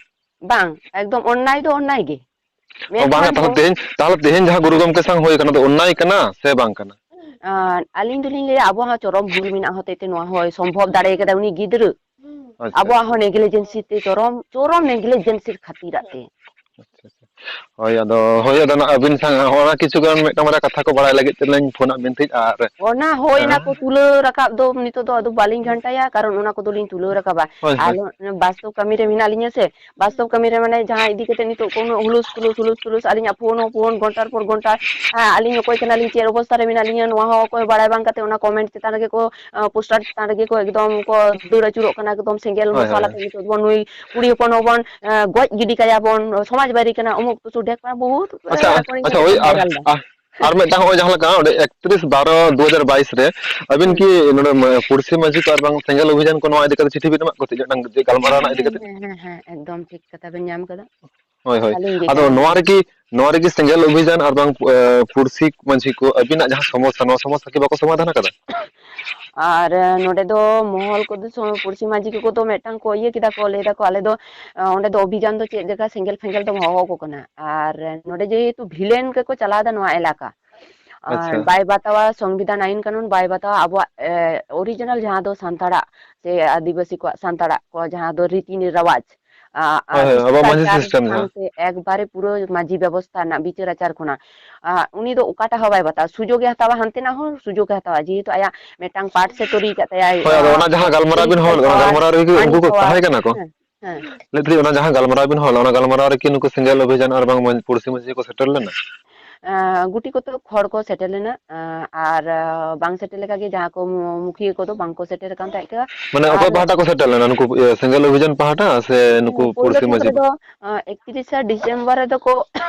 ᱵᱟᱝ, ᱮᱠᱫᱚᱢ ᱚᱱᱱᱟᱭ ᱫᱚ ᱚᱱᱱᱟᱭ ᱜᱮ᱾ ᱚ, ᱵᱟᱝᱟ, ᱢᱮᱱᱠᱷᱟᱱ ᱛᱟᱦᱚᱞᱮ ᱫᱚ ᱛᱮᱦᱮᱧ, ᱛᱟᱦᱚᱞᱮ ᱛᱮᱦᱮᱧ ᱡᱟᱦᱟᱸ ᱜᱩᱨᱩ ᱜᱚᱢᱠᱮ ᱥᱟᱶ ᱦᱩᱭ ᱟᱠᱟᱱᱟ, ᱚᱱᱟ ᱫᱚ ᱚᱱᱱᱟᱭ ᱠᱟᱱᱟ ᱥᱮ ᱵᱟᱝ ᱠᱟᱱᱟ? ᱟᱨ ᱟᱹᱞᱤᱧ ᱫᱚᱞᱤᱧ ᱞᱟᱹᱭᱟ, ᱟᱵᱚᱣᱟᱜ ᱦᱚᱸ ᱪᱚᱨᱚᱢ ᱵᱷᱩᱞ ᱢᱮᱱᱟᱜ ᱦᱚᱛᱮᱡ ᱛᱮ ᱱᱚᱣᱟ ᱦᱚᱸᱭ ᱥᱚᱢᱵᱷᱚᱵ ᱫᱟᱲᱮ ᱠᱟᱫᱟ ᱩᱱᱤ ᱜᱤᱫᱽᱨᱟᱹ᱾ ᱟᱪᱪᱷᱟ, ᱟᱵᱚᱣᱟᱜ ᱟᱪᱪᱷᱟ᱾ ᱦᱚᱸ ᱱᱮᱜᱽᱞᱤᱡᱮᱱᱥᱤ ᱛᱮ, ᱪᱚᱨᱚᱢ, ᱪᱚᱨᱚᱢ ᱱᱮᱜᱽᱞᱤᱡᱮᱱᱥᱤ ᱠᱷᱟᱹᱛᱤᱨᱟᱜ ᱛᱮ᱾ ᱟᱪᱪᱷᱟ, ᱟᱪᱪᱷᱟ᱾ ᱦᱳᱭ, ᱟᱫᱚ, ᱦᱳᱭ, ᱟᱫᱚ ᱱᱟᱜ ᱟᱹᱵᱤᱱ ᱥᱟᱶ ᱦᱚᱸ ᱚᱱᱟ ᱠᱤᱪᱷᱩ ᱜᱟᱱ ᱢᱤᱫᱴᱟᱝ ᱵᱟᱨᱭᱟ ᱠᱟᱛᱷᱟ ᱠᱚ ᱵᱟᱲᱟᱭ ᱞᱟᱹᱜᱤᱫ ᱛᱮᱞᱤᱧ ᱯᱷᱳᱱᱟᱫ ᱵᱤᱱ ᱛᱟᱦᱮᱸᱫ, ᱟᱨ ᱚᱱᱟ ᱦᱳᱭ, ᱚᱱᱟ ᱠᱚ ᱛᱩᱞᱟᱹᱣ ᱨᱟᱠᱟᱵ ᱫᱚ ᱱᱤᱛᱚᱜ ᱫᱚ ᱟᱫᱚ ᱵᱟᱹᱞᱤᱧ ᱜᱷᱟᱱᱴᱟᱭᱟ, ᱠᱟᱨᱚᱱ ᱚᱱᱟ ᱠᱚᱫᱚᱞᱤᱧ ᱛᱩᱞᱟᱹᱣ ᱨᱟᱠᱟᱵᱟ᱾ ᱦᱳᱭ, ᱟᱨ ᱦᱳᱭ᱾ ᱱᱚ-, ᱵᱟᱥᱛᱚᱵ ᱠᱟᱹᱢᱤ ᱨᱮ ᱢᱮᱱᱟᱜ ᱞᱤᱧᱟ ᱥᱮ, ᱵᱟᱥᱛᱚᱵ ᱠᱟᱹᱢᱤ ᱨᱮ ᱢᱟᱱᱮ ᱡᱟᱦᱟᱸ ᱤᱫᱤ ᱠᱟᱛᱮ ᱱᱤᱛᱚᱜ ᱠᱳᱱᱳ ᱦᱩᱞᱩᱥ ᱛᱩᱞᱩᱥ, ᱦᱩᱞᱩᱥ ᱛᱩᱞᱩᱥ, ᱟᱹᱞᱤᱧᱟᱜ ᱯᱷᱳᱱ ᱦᱚᱸ ᱯᱷᱳᱱ, ᱜᱷᱚᱱᱴᱟᱨ ᱯᱚᱨ ᱜᱷᱚᱱᱴᱟ, ᱦᱮᱸ, ᱟᱹᱞᱤᱧ ᱚᱠᱚᱭ ᱠᱟᱱᱟᱞᱤᱧ, ᱪᱮᱫ ᱚᱵᱚᱥᱛᱟ ᱨᱮ ᱢᱮᱱᱟᱜ ᱞᱤᱧᱟ, ᱱᱚᱣᱟ ᱦᱚᱸ ᱚᱠᱚᱭ ᱵᱟᱲᱟᱭ ᱵᱟᱝ ᱠᱟᱛᱮ ᱚᱱᱟ ᱠᱚᱢᱮᱱᱴ ᱪᱮᱛᱟᱱ ᱨᱮᱜᱮ ᱠᱚ, ᱟᱸ, ᱯᱳᱥᱴᱟᱨ ᱪᱮᱛᱟᱱ ᱨᱮᱜᱮ ᱠᱚ ᱮᱠᱫᱚᱢ ᱠᱚ ᱫᱟᱹᱲ ᱟᱹᱪᱩᱨᱚᱜ ᱠᱟᱱᱟ, ᱮᱠᱫᱚᱢ ᱥᱮᱸᱜᱮᱞ ᱦᱳᱭ, ᱦᱳᱭ, ᱢᱚᱥᱟᱞ ᱦᱳᱭ᱾ ᱟᱛᱮ ᱱᱤᱛᱚᱜ ᱵᱚᱱ ᱱᱩᱭ ᱠᱩᱲᱤ ᱦᱚᱯᱚᱱ ᱦᱚᱸᱵᱚᱱ, ᱮᱸ, ᱜᱚᱡ ᱜᱤᱰᱤ ᱠᱟᱭᱟ ᱵᱚᱱ, ᱥᱚᱢᱟᱡᱽ ᱵᱟᱹᱨᱤ ᱠᱟᱱᱟ, ᱚᱢᱩᱠ ᱛᱩᱥᱩᱠ ᱰᱷᱮᱠ ᱠᱟᱱᱟ, ᱵᱚᱦᱩᱛ, ᱟᱪᱪᱷᱟ, ᱮᱸ, ᱠᱚ ᱟᱪᱪᱷᱟ, ᱱᱤᱛᱚᱜ ᱳᱭ ᱵᱚᱱ ᱟᱨ, ᱵᱷᱟᱭᱨᱟᱞ ᱫᱟ᱾ ᱟᱨ, ᱟᱨ ᱢᱤᱫᱴᱟᱝ ᱦᱚᱸᱜᱼᱚᱭ ᱡᱟᱦᱟᱸ ᱞᱮᱠᱟ ᱚᱸᱰᱮ ᱮᱠᱛᱨᱤᱥ ᱵᱟᱨᱚ ᱫᱩ ᱦᱟᱡᱟᱨ ᱵᱟᱭᱤᱥ ᱨᱮ ᱟᱹᱵᱤᱱ ᱦᱩᱸ᱾ ᱠᱤ ᱱᱚᱰᱮ ᱢᱟ-, ᱯᱩᱲᱥᱤ ᱢᱟᱹᱡᱷᱤ ᱠᱚ ᱟᱨ ᱵᱟᱝ ᱥᱮᱸᱜᱮᱞ ᱚᱵᱷᱤᱡᱟᱱ ᱠᱚ ᱱᱚᱣᱟ ᱤᱫᱤ ᱠᱟᱛᱮ ᱪᱤᱴᱷᱤ ᱵᱤᱱ ᱮᱢᱟᱜ ᱠᱚ ᱛᱟᱦᱮᱸᱫ ᱢᱤᱫᱴᱟᱝ ᱡᱮ ᱜᱟᱞᱢᱟᱨᱟᱣ ᱦᱮᱸ, ᱨᱮᱱᱟᱜ ᱤᱫᱤ ᱦᱮᱸ, ᱠᱟᱛᱮ? ᱦᱮᱸ, ᱦᱮᱸ, ᱦᱮᱸ, ᱮᱠᱫᱚᱢ ᱴᱷᱤᱠ ᱠᱟᱛᱷᱟ ᱵᱮᱱ ᱧᱟᱢ ᱠᱟᱫᱟ᱾ ᱦᱳᱭ, ᱦᱳᱭ᱾ ᱟᱹᱞᱤᱧ ᱜᱮ ᱟᱫᱚ ᱡᱟᱦᱟᱸ ᱱᱚᱣᱟ ᱨᱮᱜᱮ, ᱱᱚᱣᱟ ᱨᱮᱜᱮ ᱥᱮᱸᱜᱮᱞ ᱚᱵᱷᱤᱡᱟᱱ ᱟᱨ ᱵᱟᱝ, ᱮ, ᱯᱩᱲᱥᱤ ᱢᱟᱹᱡᱷᱤ ᱠᱚ ᱟᱹᱵᱤᱱᱟᱜ ᱡᱟᱦᱟᱸ ᱥᱚᱢᱚᱥᱥᱟ, ᱱᱚᱣᱟ ᱥᱚᱢᱚᱥᱥᱟ ᱠᱤ ᱵᱟᱠᱚ ᱥᱚᱢᱟᱫᱷᱟᱱ ᱟᱠᱟᱫᱟ? ᱟᱨ, ᱮ, ᱱᱚᱰᱮ ᱫᱚ ᱢᱚᱦᱚᱞ ᱠᱚᱫᱚ ᱥᱚ-, ᱯᱩᱲᱥᱤ ᱢᱟᱹᱡᱷᱤ ᱠᱚᱠᱚ ᱫᱚ ᱢᱤᱫᱴᱟᱝ ᱠᱚ ᱤᱭᱟᱹ ᱠᱮᱫᱟ ᱠᱚ, ᱞᱟᱹᱭ ᱫᱟᱠᱚ, "ᱟᱞᱮ ᱫᱚ, ᱮ, ᱚᱸᱰᱮ ᱫᱚ ᱚᱵᱷᱤᱡᱟᱱ ᱫᱚ ᱪᱮᱫ ᱞᱮᱠᱟ ᱥᱮᱸᱜᱮᱞ ᱯᱷᱮᱸᱜᱮᱞ ᱫᱚᱢ ᱦᱚᱦᱚ ᱟᱠᱚ ᱠᱟᱱᱟ?" ᱟᱨ ᱱᱚᱰᱮ ᱡᱮᱦᱮᱛᱩ ᱵᱷᱤᱞᱮᱱ ᱜᱮᱠᱚ ᱪᱟᱞᱟᱣ ᱮᱫᱟ ᱱᱚᱣᱟ ᱮᱞᱟᱠᱟ, ᱟᱨ ᱟᱪᱪᱷᱟ᱾ ᱵᱟᱭ ᱵᱟᱛᱟᱣᱟ ᱥᱚᱝᱵᱤᱫᱷᱟᱱ ᱟᱭᱤᱱ ᱠᱟᱹᱱᱩᱱ, ᱵᱟᱭ ᱵᱟᱛᱟᱣᱟ ᱟᱵᱚᱣᱟᱜ, ᱮ, ᱚᱨᱤᱡᱤᱱᱟᱞ ᱡᱟᱦᱟᱸ ᱫᱚ ᱥᱟᱱᱛᱟᱲᱟᱜ ᱥᱮ ᱟᱹᱫᱤᱵᱟᱹᱥᱤ ᱠᱚᱣᱟᱜ, ᱥᱟᱱᱛᱟᱲᱟᱜ ᱠᱚ ᱡᱟᱦᱟᱸ ᱫᱚ ᱨᱤᱛᱤ ᱨᱮᱣᱟᱡᱽ, ᱟ, ᱟ, ᱦᱳᱭ, ᱦᱳᱭ, ᱟᱵᱚᱣᱟᱜ ᱢᱟᱹᱡᱷᱤ ᱥᱤᱥᱴᱟᱪᱟᱨ ᱥᱤᱥᱴᱮᱢ ᱡᱟᱦᱟᱸ᱾ ᱥᱟᱶᱛᱮ ᱮᱠᱵᱟᱨᱮ ᱯᱩᱨᱟᱹ ᱢᱟᱹᱡᱷᱤ ᱵᱮᱵᱚᱥᱛᱷᱟ ᱨᱮᱱᱟᱜ ᱵᱤᱪᱟᱹᱨ ᱟᱪᱟᱨ ᱠᱷᱚᱱᱟᱜ, ᱟ, ᱩᱱᱤ ᱫᱚ ᱚᱠᱟᱴᱟᱜ ᱦᱚᱸ ᱵᱟᱭ ᱵᱟᱛᱟᱣᱟ, ᱥᱩᱡᱳᱜᱽ ᱮ ᱦᱟᱛᱟᱣᱟ, ᱦᱟᱱᱛᱮᱱᱟᱜ ᱦᱚᱸ ᱥᱩᱡᱳᱜᱽ ᱮ ᱦᱟᱛᱟᱣᱟ, ᱡᱮᱦᱮᱛᱩ ᱟᱭᱟᱜ ᱢᱤᱫᱴᱟᱝ ᱯᱟᱴ ᱥᱮ ᱛᱚ ᱨᱤᱭ ᱠᱟᱜ ᱛᱟᱭᱟᱭ, ᱦᱳᱭ, ᱟ, ᱟᱫᱚ ᱚᱱᱟ ᱡᱟᱦᱟᱸ ᱜᱟᱞᱢᱟᱨᱟᱣ ᱵᱤᱱ ᱦᱚᱲ, ᱚᱱᱟ ᱯᱟᱣᱟᱨ, ᱜᱟᱞᱢᱟᱨᱟᱣ ᱨᱮᱜᱮ ᱢᱟᱱᱤ ᱩᱱᱠᱩ ᱠᱚ ᱯᱟᱣᱟᱨ᱾ ᱛᱟᱦᱮᱸ ᱠᱟᱱᱟ ᱠᱚ? ᱦᱮᱸ, ᱦᱮᱸ᱾ ᱞᱟᱹᱭ ᱫᱟᱞᱤᱧ, ᱚᱱᱟ ᱡᱟᱦᱟᱸ ᱜᱟᱞᱢᱟᱨᱟᱣ ᱵᱤᱱ ᱦᱚᱲ, ᱚᱱᱟ ᱜᱟᱞᱢᱟᱨᱟᱣ ᱨᱮᱠᱤ ᱱᱩᱠᱩ ᱥᱮᱸᱜᱮᱞ ᱚᱵᱷᱤᱡᱟᱱ ᱟᱨ ᱵᱟᱝ ᱢᱟᱹ-, ᱯᱩᱲᱥᱤ ᱢᱟᱹᱡᱷᱤ ᱠᱚ ᱥᱮᱴᱮᱨ ᱞᱮᱱᱟ? ᱮᱸ, ᱜᱩᱴᱤ ᱠᱚᱛᱚᱠ ᱦᱚᱲ ᱠᱚ ᱥᱮᱴᱮᱨ ᱞᱮᱱᱟ, ᱮᱸ, ᱟᱨ, ᱮᱸ, ᱵᱟᱝ ᱥᱮᱴᱮᱨ ᱞᱮᱠᱟᱜᱮ ᱡᱟᱦᱟᱸ ᱠᱚ ᱢᱩ-, ᱢᱩᱠᱷᱤᱭᱟᱹ ᱠᱚᱫᱚ ᱵᱟᱝ ᱠᱚ ᱥᱮᱴᱮᱨ ᱟᱠᱟᱱ ᱛᱟᱦᱮᱸᱫ ᱠᱚ᱾ ᱢᱟᱱᱮ ᱟᱨ ᱚᱠᱚᱭ ᱯᱟᱦᱴᱟ ᱠᱚ ᱥᱮᱴᱮᱨ ᱞᱮᱱᱟ? ᱱᱩᱠᱩ, ᱤᱭᱟᱹ, ᱥᱮᱸᱜᱮᱞ ᱚᱵᱷᱤᱡᱟᱱ ᱯᱟᱦᱴᱟ ᱥᱮ ᱱᱩᱠᱩ ᱦᱮᱸ, ᱯᱩᱲᱥᱤ ᱯᱳᱭᱞᱳ ᱢᱟᱹᱡᱷᱤ ᱥᱚᱢᱚᱭ ᱯᱟᱦᱴᱟ? ᱫᱚ, ᱮᱸ, ᱮᱠᱛᱤᱨᱤᱥᱟ ᱰᱤᱥᱮᱢᱵᱚᱨ ᱨᱮᱫᱚ ᱠᱚ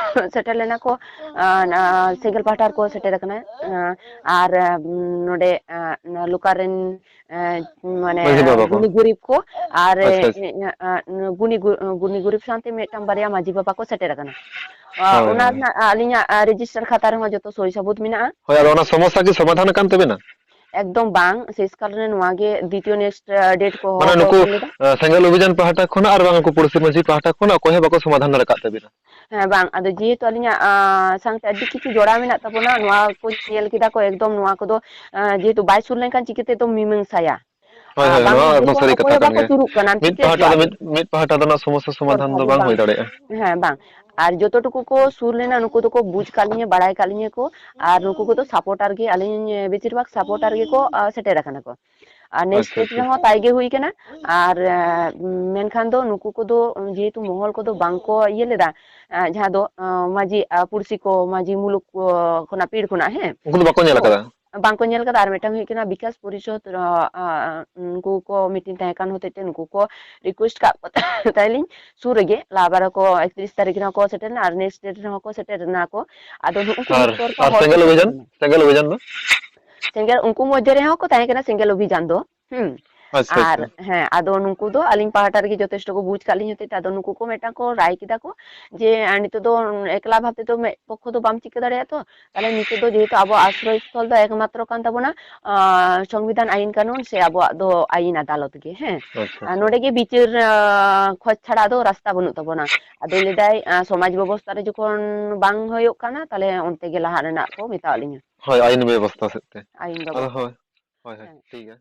ᱥᱮᱴᱮᱨ ᱞᱮᱱᱟ ᱠᱚ, ᱮᱸ, ᱚᱱᱟ ᱥᱮᱸᱜᱮᱞ ᱯᱟᱦᱴᱟ ᱨᱮᱠᱚ ᱥᱮᱴᱮᱨ ᱟᱠᱟᱱᱟ, ᱮᱸ, ᱟᱨ, ᱮᱸ, ᱱᱚᱰᱮ, ᱮᱸ, ᱞᱳᱠᱟᱞ ᱨᱮᱱ, ᱮᱸ, ᱢᱟᱱᱮ, ᱢᱟᱹᱡᱷᱤ ᱵᱟᱵᱟ ᱠᱚ? ᱜᱩᱱᱤ ᱜᱩᱨᱤᱵ ᱠᱚ ᱟᱨ, ᱟᱪᱪᱷᱟ, ᱟᱪᱪᱷᱟ᱾ ᱮᱸ, ᱮᱸ, ᱜᱩᱱᱤ ᱜᱩ-, ᱜᱩᱱᱤ ᱜᱩᱨᱤᱵ ᱥᱟᱶᱛᱮ ᱢᱤᱫᱴᱟᱝ ᱵᱟᱨᱭᱟ ᱢᱟᱹᱡᱷᱤ ᱵᱟᱵᱟ ᱠᱚ ᱥᱮᱴᱮᱨ ᱟᱠᱟᱱᱟ᱾ ᱟ, ᱦᱳᱭ, ᱚᱱᱟ ᱦᱳᱭ᱾ ᱨᱮᱱᱟᱜ, ᱟ, ᱟᱹᱞᱤᱧᱟᱜ, ᱟ, ᱨᱮᱡᱤᱥᱴᱟᱨ ᱠᱷᱟᱛᱟ ᱨᱮᱦᱚᱸ ᱡᱚᱛᱚ ᱥᱳᱭ ᱥᱟᱹᱵᱩᱫ ᱢᱮᱱᱟᱜᱼᱟ᱾ ᱦᱳᱭ, ᱟᱫᱚ ᱚᱱᱟ ᱥᱚᱢᱚᱥᱥᱟ ᱠᱤ ᱥᱚᱢᱟᱫᱷᱟᱱ ᱟᱠᱟᱱ ᱛᱟᱵᱮᱱᱟ? ᱮᱠᱫᱚᱢ ᱵᱟᱝ, ᱥᱮᱥ ᱠᱟᱞ ᱨᱮ ᱱᱚᱣᱟ ᱜᱮ ᱫᱤᱛᱤᱭᱚ next, ᱟ, date ᱠᱚ ᱦᱚᱦᱚ ᱢᱟᱱᱮ ᱟᱠᱚ ᱱᱩᱠᱩ, ᱠᱚ ᱞᱟᱹᱭᱫᱟ᱾ ᱟ, ᱥᱮᱸᱜᱮᱞ ᱚᱵᱷᱤᱡᱟᱱ ᱯᱟᱦᱴᱟ ᱠᱷᱚᱱᱟᱜ ᱟᱨ ᱵᱟᱝ ᱩᱱᱠᱩ ᱯᱩᱲᱥᱤ ᱢᱟᱹᱡᱷᱤ ᱯᱟᱦᱴᱟ ᱠᱷᱚᱱᱟᱜ ᱚᱠᱚᱭ ᱦᱚᱸ ᱵᱟᱠᱚ ᱥᱚᱢᱟᱫᱷᱟᱱ ᱫᱟᱲᱮ ᱟᱠᱟᱫ ᱛᱟᱵᱮᱱᱟ? ᱦᱮᱸ, ᱵᱟᱝ, ᱟᱫᱚ ᱡᱮᱦᱮᱛᱩ ᱟᱹᱞᱤᱧᱟᱜ, ᱟ, ᱥᱟᱶᱛᱮ ᱟᱹᱰᱤ ᱠᱤᱪᱷᱩ ᱡᱚᱲᱟᱣ ᱢᱮᱱᱟᱜ ᱛᱟᱵᱚᱱᱟ, ᱱᱚᱣᱟ ᱠᱚ ᱧᱮᱞ ᱠᱮᱫᱟ ᱠᱚ, ᱮᱠᱫᱚᱢ ᱱᱚᱣᱟ ᱠᱚᱫᱚ, ᱟ, ᱡᱮᱦᱮᱛᱩ ᱵᱟᱭ ᱥᱩᱨ ᱞᱮᱱᱠᱷᱟᱱ ᱪᱤᱠᱟᱹᱛᱮ ᱫᱚᱢ ᱢᱤᱢᱟᱹᱝᱥᱟᱭᱟ? ᱦᱳᱭ, ᱟ, ᱦᱳᱭ, ᱵᱟᱝ ᱱᱚᱣᱟ ᱦᱤᱡᱩᱜ ᱮᱠᱫᱚᱢ ᱠᱟᱱᱟ, ᱥᱟᱹᱨᱤ ᱚᱠᱚᱭ ᱠᱟᱛᱷᱟ ᱦᱚᱸ ᱠᱟᱱ ᱵᱟᱠᱚ ᱜᱮᱭᱟ᱾ ᱥᱩᱨᱩᱜ ᱠᱟᱱᱟ, ᱢᱤᱫ ᱴᱷᱤᱠᱟᱹ ᱯᱟᱦᱴᱟ ᱠᱚᱜᱼᱟ ᱫᱚ ᱵᱤᱱ᱾ ᱢᱤᱫ, ᱢᱤᱫ ᱯᱟᱦᱴᱟ ᱫᱚ ᱱᱟᱜ ᱥᱚᱢᱚᱥᱥᱟ ᱦᱚᱲ ᱥᱚᱢᱟᱫᱷᱟᱱ ᱫᱚ ᱠᱚᱫᱚ ᱵᱟᱝ ᱵᱟᱝ᱾ ᱦᱩᱭ ᱫᱟᱲᱮᱭᱟᱜᱼᱟ᱾ ᱦᱮᱸ, ᱵᱟᱝ᱾ ᱟᱨ ᱡᱚᱛᱚ ᱴᱩᱠᱩ ᱠᱚ ᱥᱩᱨ ᱞᱮᱱᱟ, ᱱᱩᱠᱩ ᱫᱚᱠᱚ ᱵᱩᱡᱽ ᱠᱟᱫ ᱞᱤᱧᱟ, ᱵᱟᱲᱟᱭ ᱠᱟᱫ ᱞᱤᱧᱟ ᱠᱚ᱾ ᱟᱨ ᱱᱩᱠᱩ ᱠᱚᱫᱚ ᱥᱟᱯᱳᱨᱴᱟᱨ ᱜᱮ, ᱟᱹᱞᱤᱧ ᱵᱮᱥᱤᱨ ᱵᱷᱟᱜᱽ ᱥᱟᱯᱳᱨᱴᱟᱨ ᱜᱮᱠᱚ, ᱟ, ᱥᱮᱴᱮᱨ ᱟᱠᱟᱱᱟ ᱠᱚ᱾ ᱟᱨ ᱱᱮᱠᱥᱴ ᱟᱪᱪᱷᱟ, ᱥᱴᱮᱡ ᱟᱪᱪᱷᱟ᱾ ᱨᱮᱦᱚᱸ ᱛᱟᱭ ᱜᱮ ᱦᱩᱭ ᱠᱟᱱᱟ᱾ ᱟᱨ, ᱟ, ᱢᱮᱱᱠᱷᱟᱱ ᱫᱚ ᱱᱩᱠᱩ ᱠᱚᱫᱚ ᱡᱮᱦᱮᱛᱩ ᱢᱚᱦᱚᱞ ᱠᱚᱫᱚ ᱵᱟᱝ ᱠᱚ ᱤᱭᱟᱹ ᱞᱮᱫᱟ, ᱟ, ᱡᱟᱦᱟᱸ ᱫᱚ, ᱟ, ᱢᱟᱹᱡᱷᱤ, ᱟ, ᱯᱩᱲᱥᱤ ᱠᱚ, ᱢᱟᱹᱡᱷᱤ ᱢᱩᱞᱩᱠ ᱠᱚ ᱠᱷᱚᱱᱟᱜ ᱯᱤᱲ ᱠᱷᱚᱱᱟᱜ, ᱦᱮᱸ, ᱩᱱᱠᱩ ᱫᱚ ᱵᱟᱠᱚ ᱧᱮᱞ ᱟᱠᱟᱫᱟ᱾ ᱵᱟᱝ ᱠᱚ ᱧᱮᱞ ᱟᱠᱟᱫᱟ᱾ ᱟᱨ ᱢᱤᱫᱴᱟᱝ ᱦᱩᱭᱩᱜ ᱠᱟᱱᱟ ᱵᱤᱠᱟᱥ ᱯᱚᱨᱤᱥᱚᱫᱽ, ᱟ, ᱟ, ᱩᱱᱠᱩ ᱠᱚ ᱢᱤᱴᱤᱝ ᱛᱟᱦᱮᱸ ᱠᱟᱱ ᱦᱚᱛᱮᱡ ᱛᱮ ᱱᱩᱠᱩ ᱠᱚ ᱨᱤᱠᱩᱭᱮᱥᱴ ᱠᱟᱜ ᱠᱚ ᱛᱟᱦᱮᱸ ᱞᱤᱧ ᱥᱩᱨ ᱨᱮᱜᱮ, ᱞᱟᱦᱟ ᱵᱟᱨ ᱦᱚᱸᱠᱚ ᱮᱠᱛᱨᱤᱥ ᱛᱟᱹᱨᱤᱠᱷ ᱨᱮᱦᱚᱸ ᱠᱚ ᱥᱮᱴᱮᱨ ᱞᱮᱱᱟ ᱟᱨ ᱱᱮᱠᱥᱴ ᱰᱮᱴ ᱨᱮᱦᱚᱸ ᱠᱚ ᱥᱮᱴᱮᱨ ᱞᱮᱱᱟ ᱠᱚ᱾ ᱟᱫᱚ ᱱᱩᱜᱼᱩ ᱠᱚ ᱟᱨ, ᱵᱚᱛᱚᱨ ᱠᱚ ᱟᱨ ᱦᱚᱲ ᱥᱮᱸᱜᱮᱞ ᱠᱚ ᱚᱵᱷᱤᱡᱟᱱ? ᱥᱮᱴᱮᱨ ᱞᱮᱱᱟ᱾ ᱥᱮᱸᱜᱮᱞ ᱚᱵᱷᱤᱡᱟᱱ ᱫᱚ? ᱥᱮᱸᱜᱮᱞ ᱩᱱᱠᱩ ᱢᱚᱫᱽᱫᱷᱮ ᱨᱮᱦᱚᱸ ᱠᱚ ᱛᱟᱦᱮᱸ ᱠᱟᱱᱟ, ᱥᱮᱸᱜᱮᱞ ᱚᱵᱷᱤᱡᱟᱱ ᱫᱚ᱾ ᱦᱩᱸ᱾ ᱟᱪᱪᱷᱟ, ᱟᱨ, ᱟᱪᱪᱷᱟ᱾ ᱦᱮᱸ, ᱟᱫᱚ ᱱᱩᱠᱩ ᱫᱚ ᱟᱹᱞᱤᱧ ᱯᱟᱦᱴᱟ ᱨᱮᱜᱮ ᱡᱚᱛᱷᱮᱥᱴᱚ ᱠᱚ ᱵᱩᱡᱽ ᱠᱟᱜ ᱞᱤᱧ ᱦᱚᱛᱮᱡ ᱛᱮ, ᱟᱫᱚ ᱱᱩᱠᱩ ᱠᱚ ᱢᱤᱫᱴᱟᱝ ᱠᱚ ᱨᱟᱭ ᱠᱮᱫᱟ ᱠᱚ ᱡᱮ, ᱟᱨ ᱱᱤᱛᱚᱜ ᱫᱚ ᱮᱠᱞᱟ ᱵᱷᱟᱵ ᱛᱮᱫᱚ ᱢᱤᱫ ᱯᱚᱠᱠᱷᱚ ᱫᱚ ᱵᱟᱢ ᱪᱤᱠᱟᱹ ᱫᱟᱲᱮᱭᱟᱜᱼᱟ ᱛᱚ, ᱛᱟᱦᱞᱮ ᱱᱤᱛᱚᱜ ᱫᱚ ᱡᱮᱦᱮᱛᱩ ᱟᱵᱚᱣᱟᱜ ᱟᱥᱨᱚᱭ ᱥᱛᱷᱚᱞ ᱫᱚ ᱮᱠᱢᱟᱛᱨᱚ ᱠᱟᱱ ᱛᱟᱵᱚᱱᱟ, ᱟᱸ, ᱥᱚᱝᱵᱤᱫᱷᱟᱱ ᱟᱭᱤᱱ ᱠᱟᱹᱱᱩᱱ ᱥᱮ ᱟᱵᱚᱣᱟᱜ ᱫᱚ ᱟᱭᱤᱱ ᱟᱫᱟᱞᱚᱛ ᱜᱮ, ᱦᱮᱸ᱾ ᱟᱪᱪᱷᱟ, ᱟᱨ ᱟᱪᱪᱷᱟ᱾ ᱱᱚᱰᱮ ᱜᱮ ᱵᱤᱪᱟᱹᱨ, ᱟᱸ, ᱠᱷᱚᱡᱽ ᱪᱷᱟᱲᱟ ᱫᱚ ᱨᱟᱥᱛᱟ ᱵᱟᱹᱱᱩᱜ ᱛᱟᱵᱚᱱᱟ᱾ ᱟᱫᱚᱭ ᱞᱟᱹᱭᱫᱟᱭ, ᱟᱸ, ᱥᱚᱢᱟᱡᱽ ᱵᱮᱵᱚᱥᱛᱷᱟ ᱨᱮ ᱡᱚᱠᱷᱚᱱ ᱵᱟᱝ ᱦᱩᱭᱩᱜ ᱠᱟᱱᱟ, ᱛᱟᱦᱞᱮ ᱚᱱᱛᱮ ᱜᱮ ᱞᱟᱦᱟᱜ ᱨᱮᱱᱟᱜ ᱠᱚ ᱢᱮᱛᱟᱣᱟᱫ ᱞᱤᱧᱟ᱾ ᱦᱳᱭ, ᱟᱭᱤᱱ ᱵᱮᱵᱚᱥᱛᱷᱟ ᱥᱮᱫ ᱛᱮ᱾ ᱟᱭᱤᱱ ᱟᱫᱚ ᱵᱟᱵᱚᱫ᱾ ᱦᱳᱭ, ᱦᱳᱭ, ᱦᱳᱭ, ᱦᱮᱸ᱾ ᱴᱷᱤᱠ ᱜᱮᱭᱟ᱾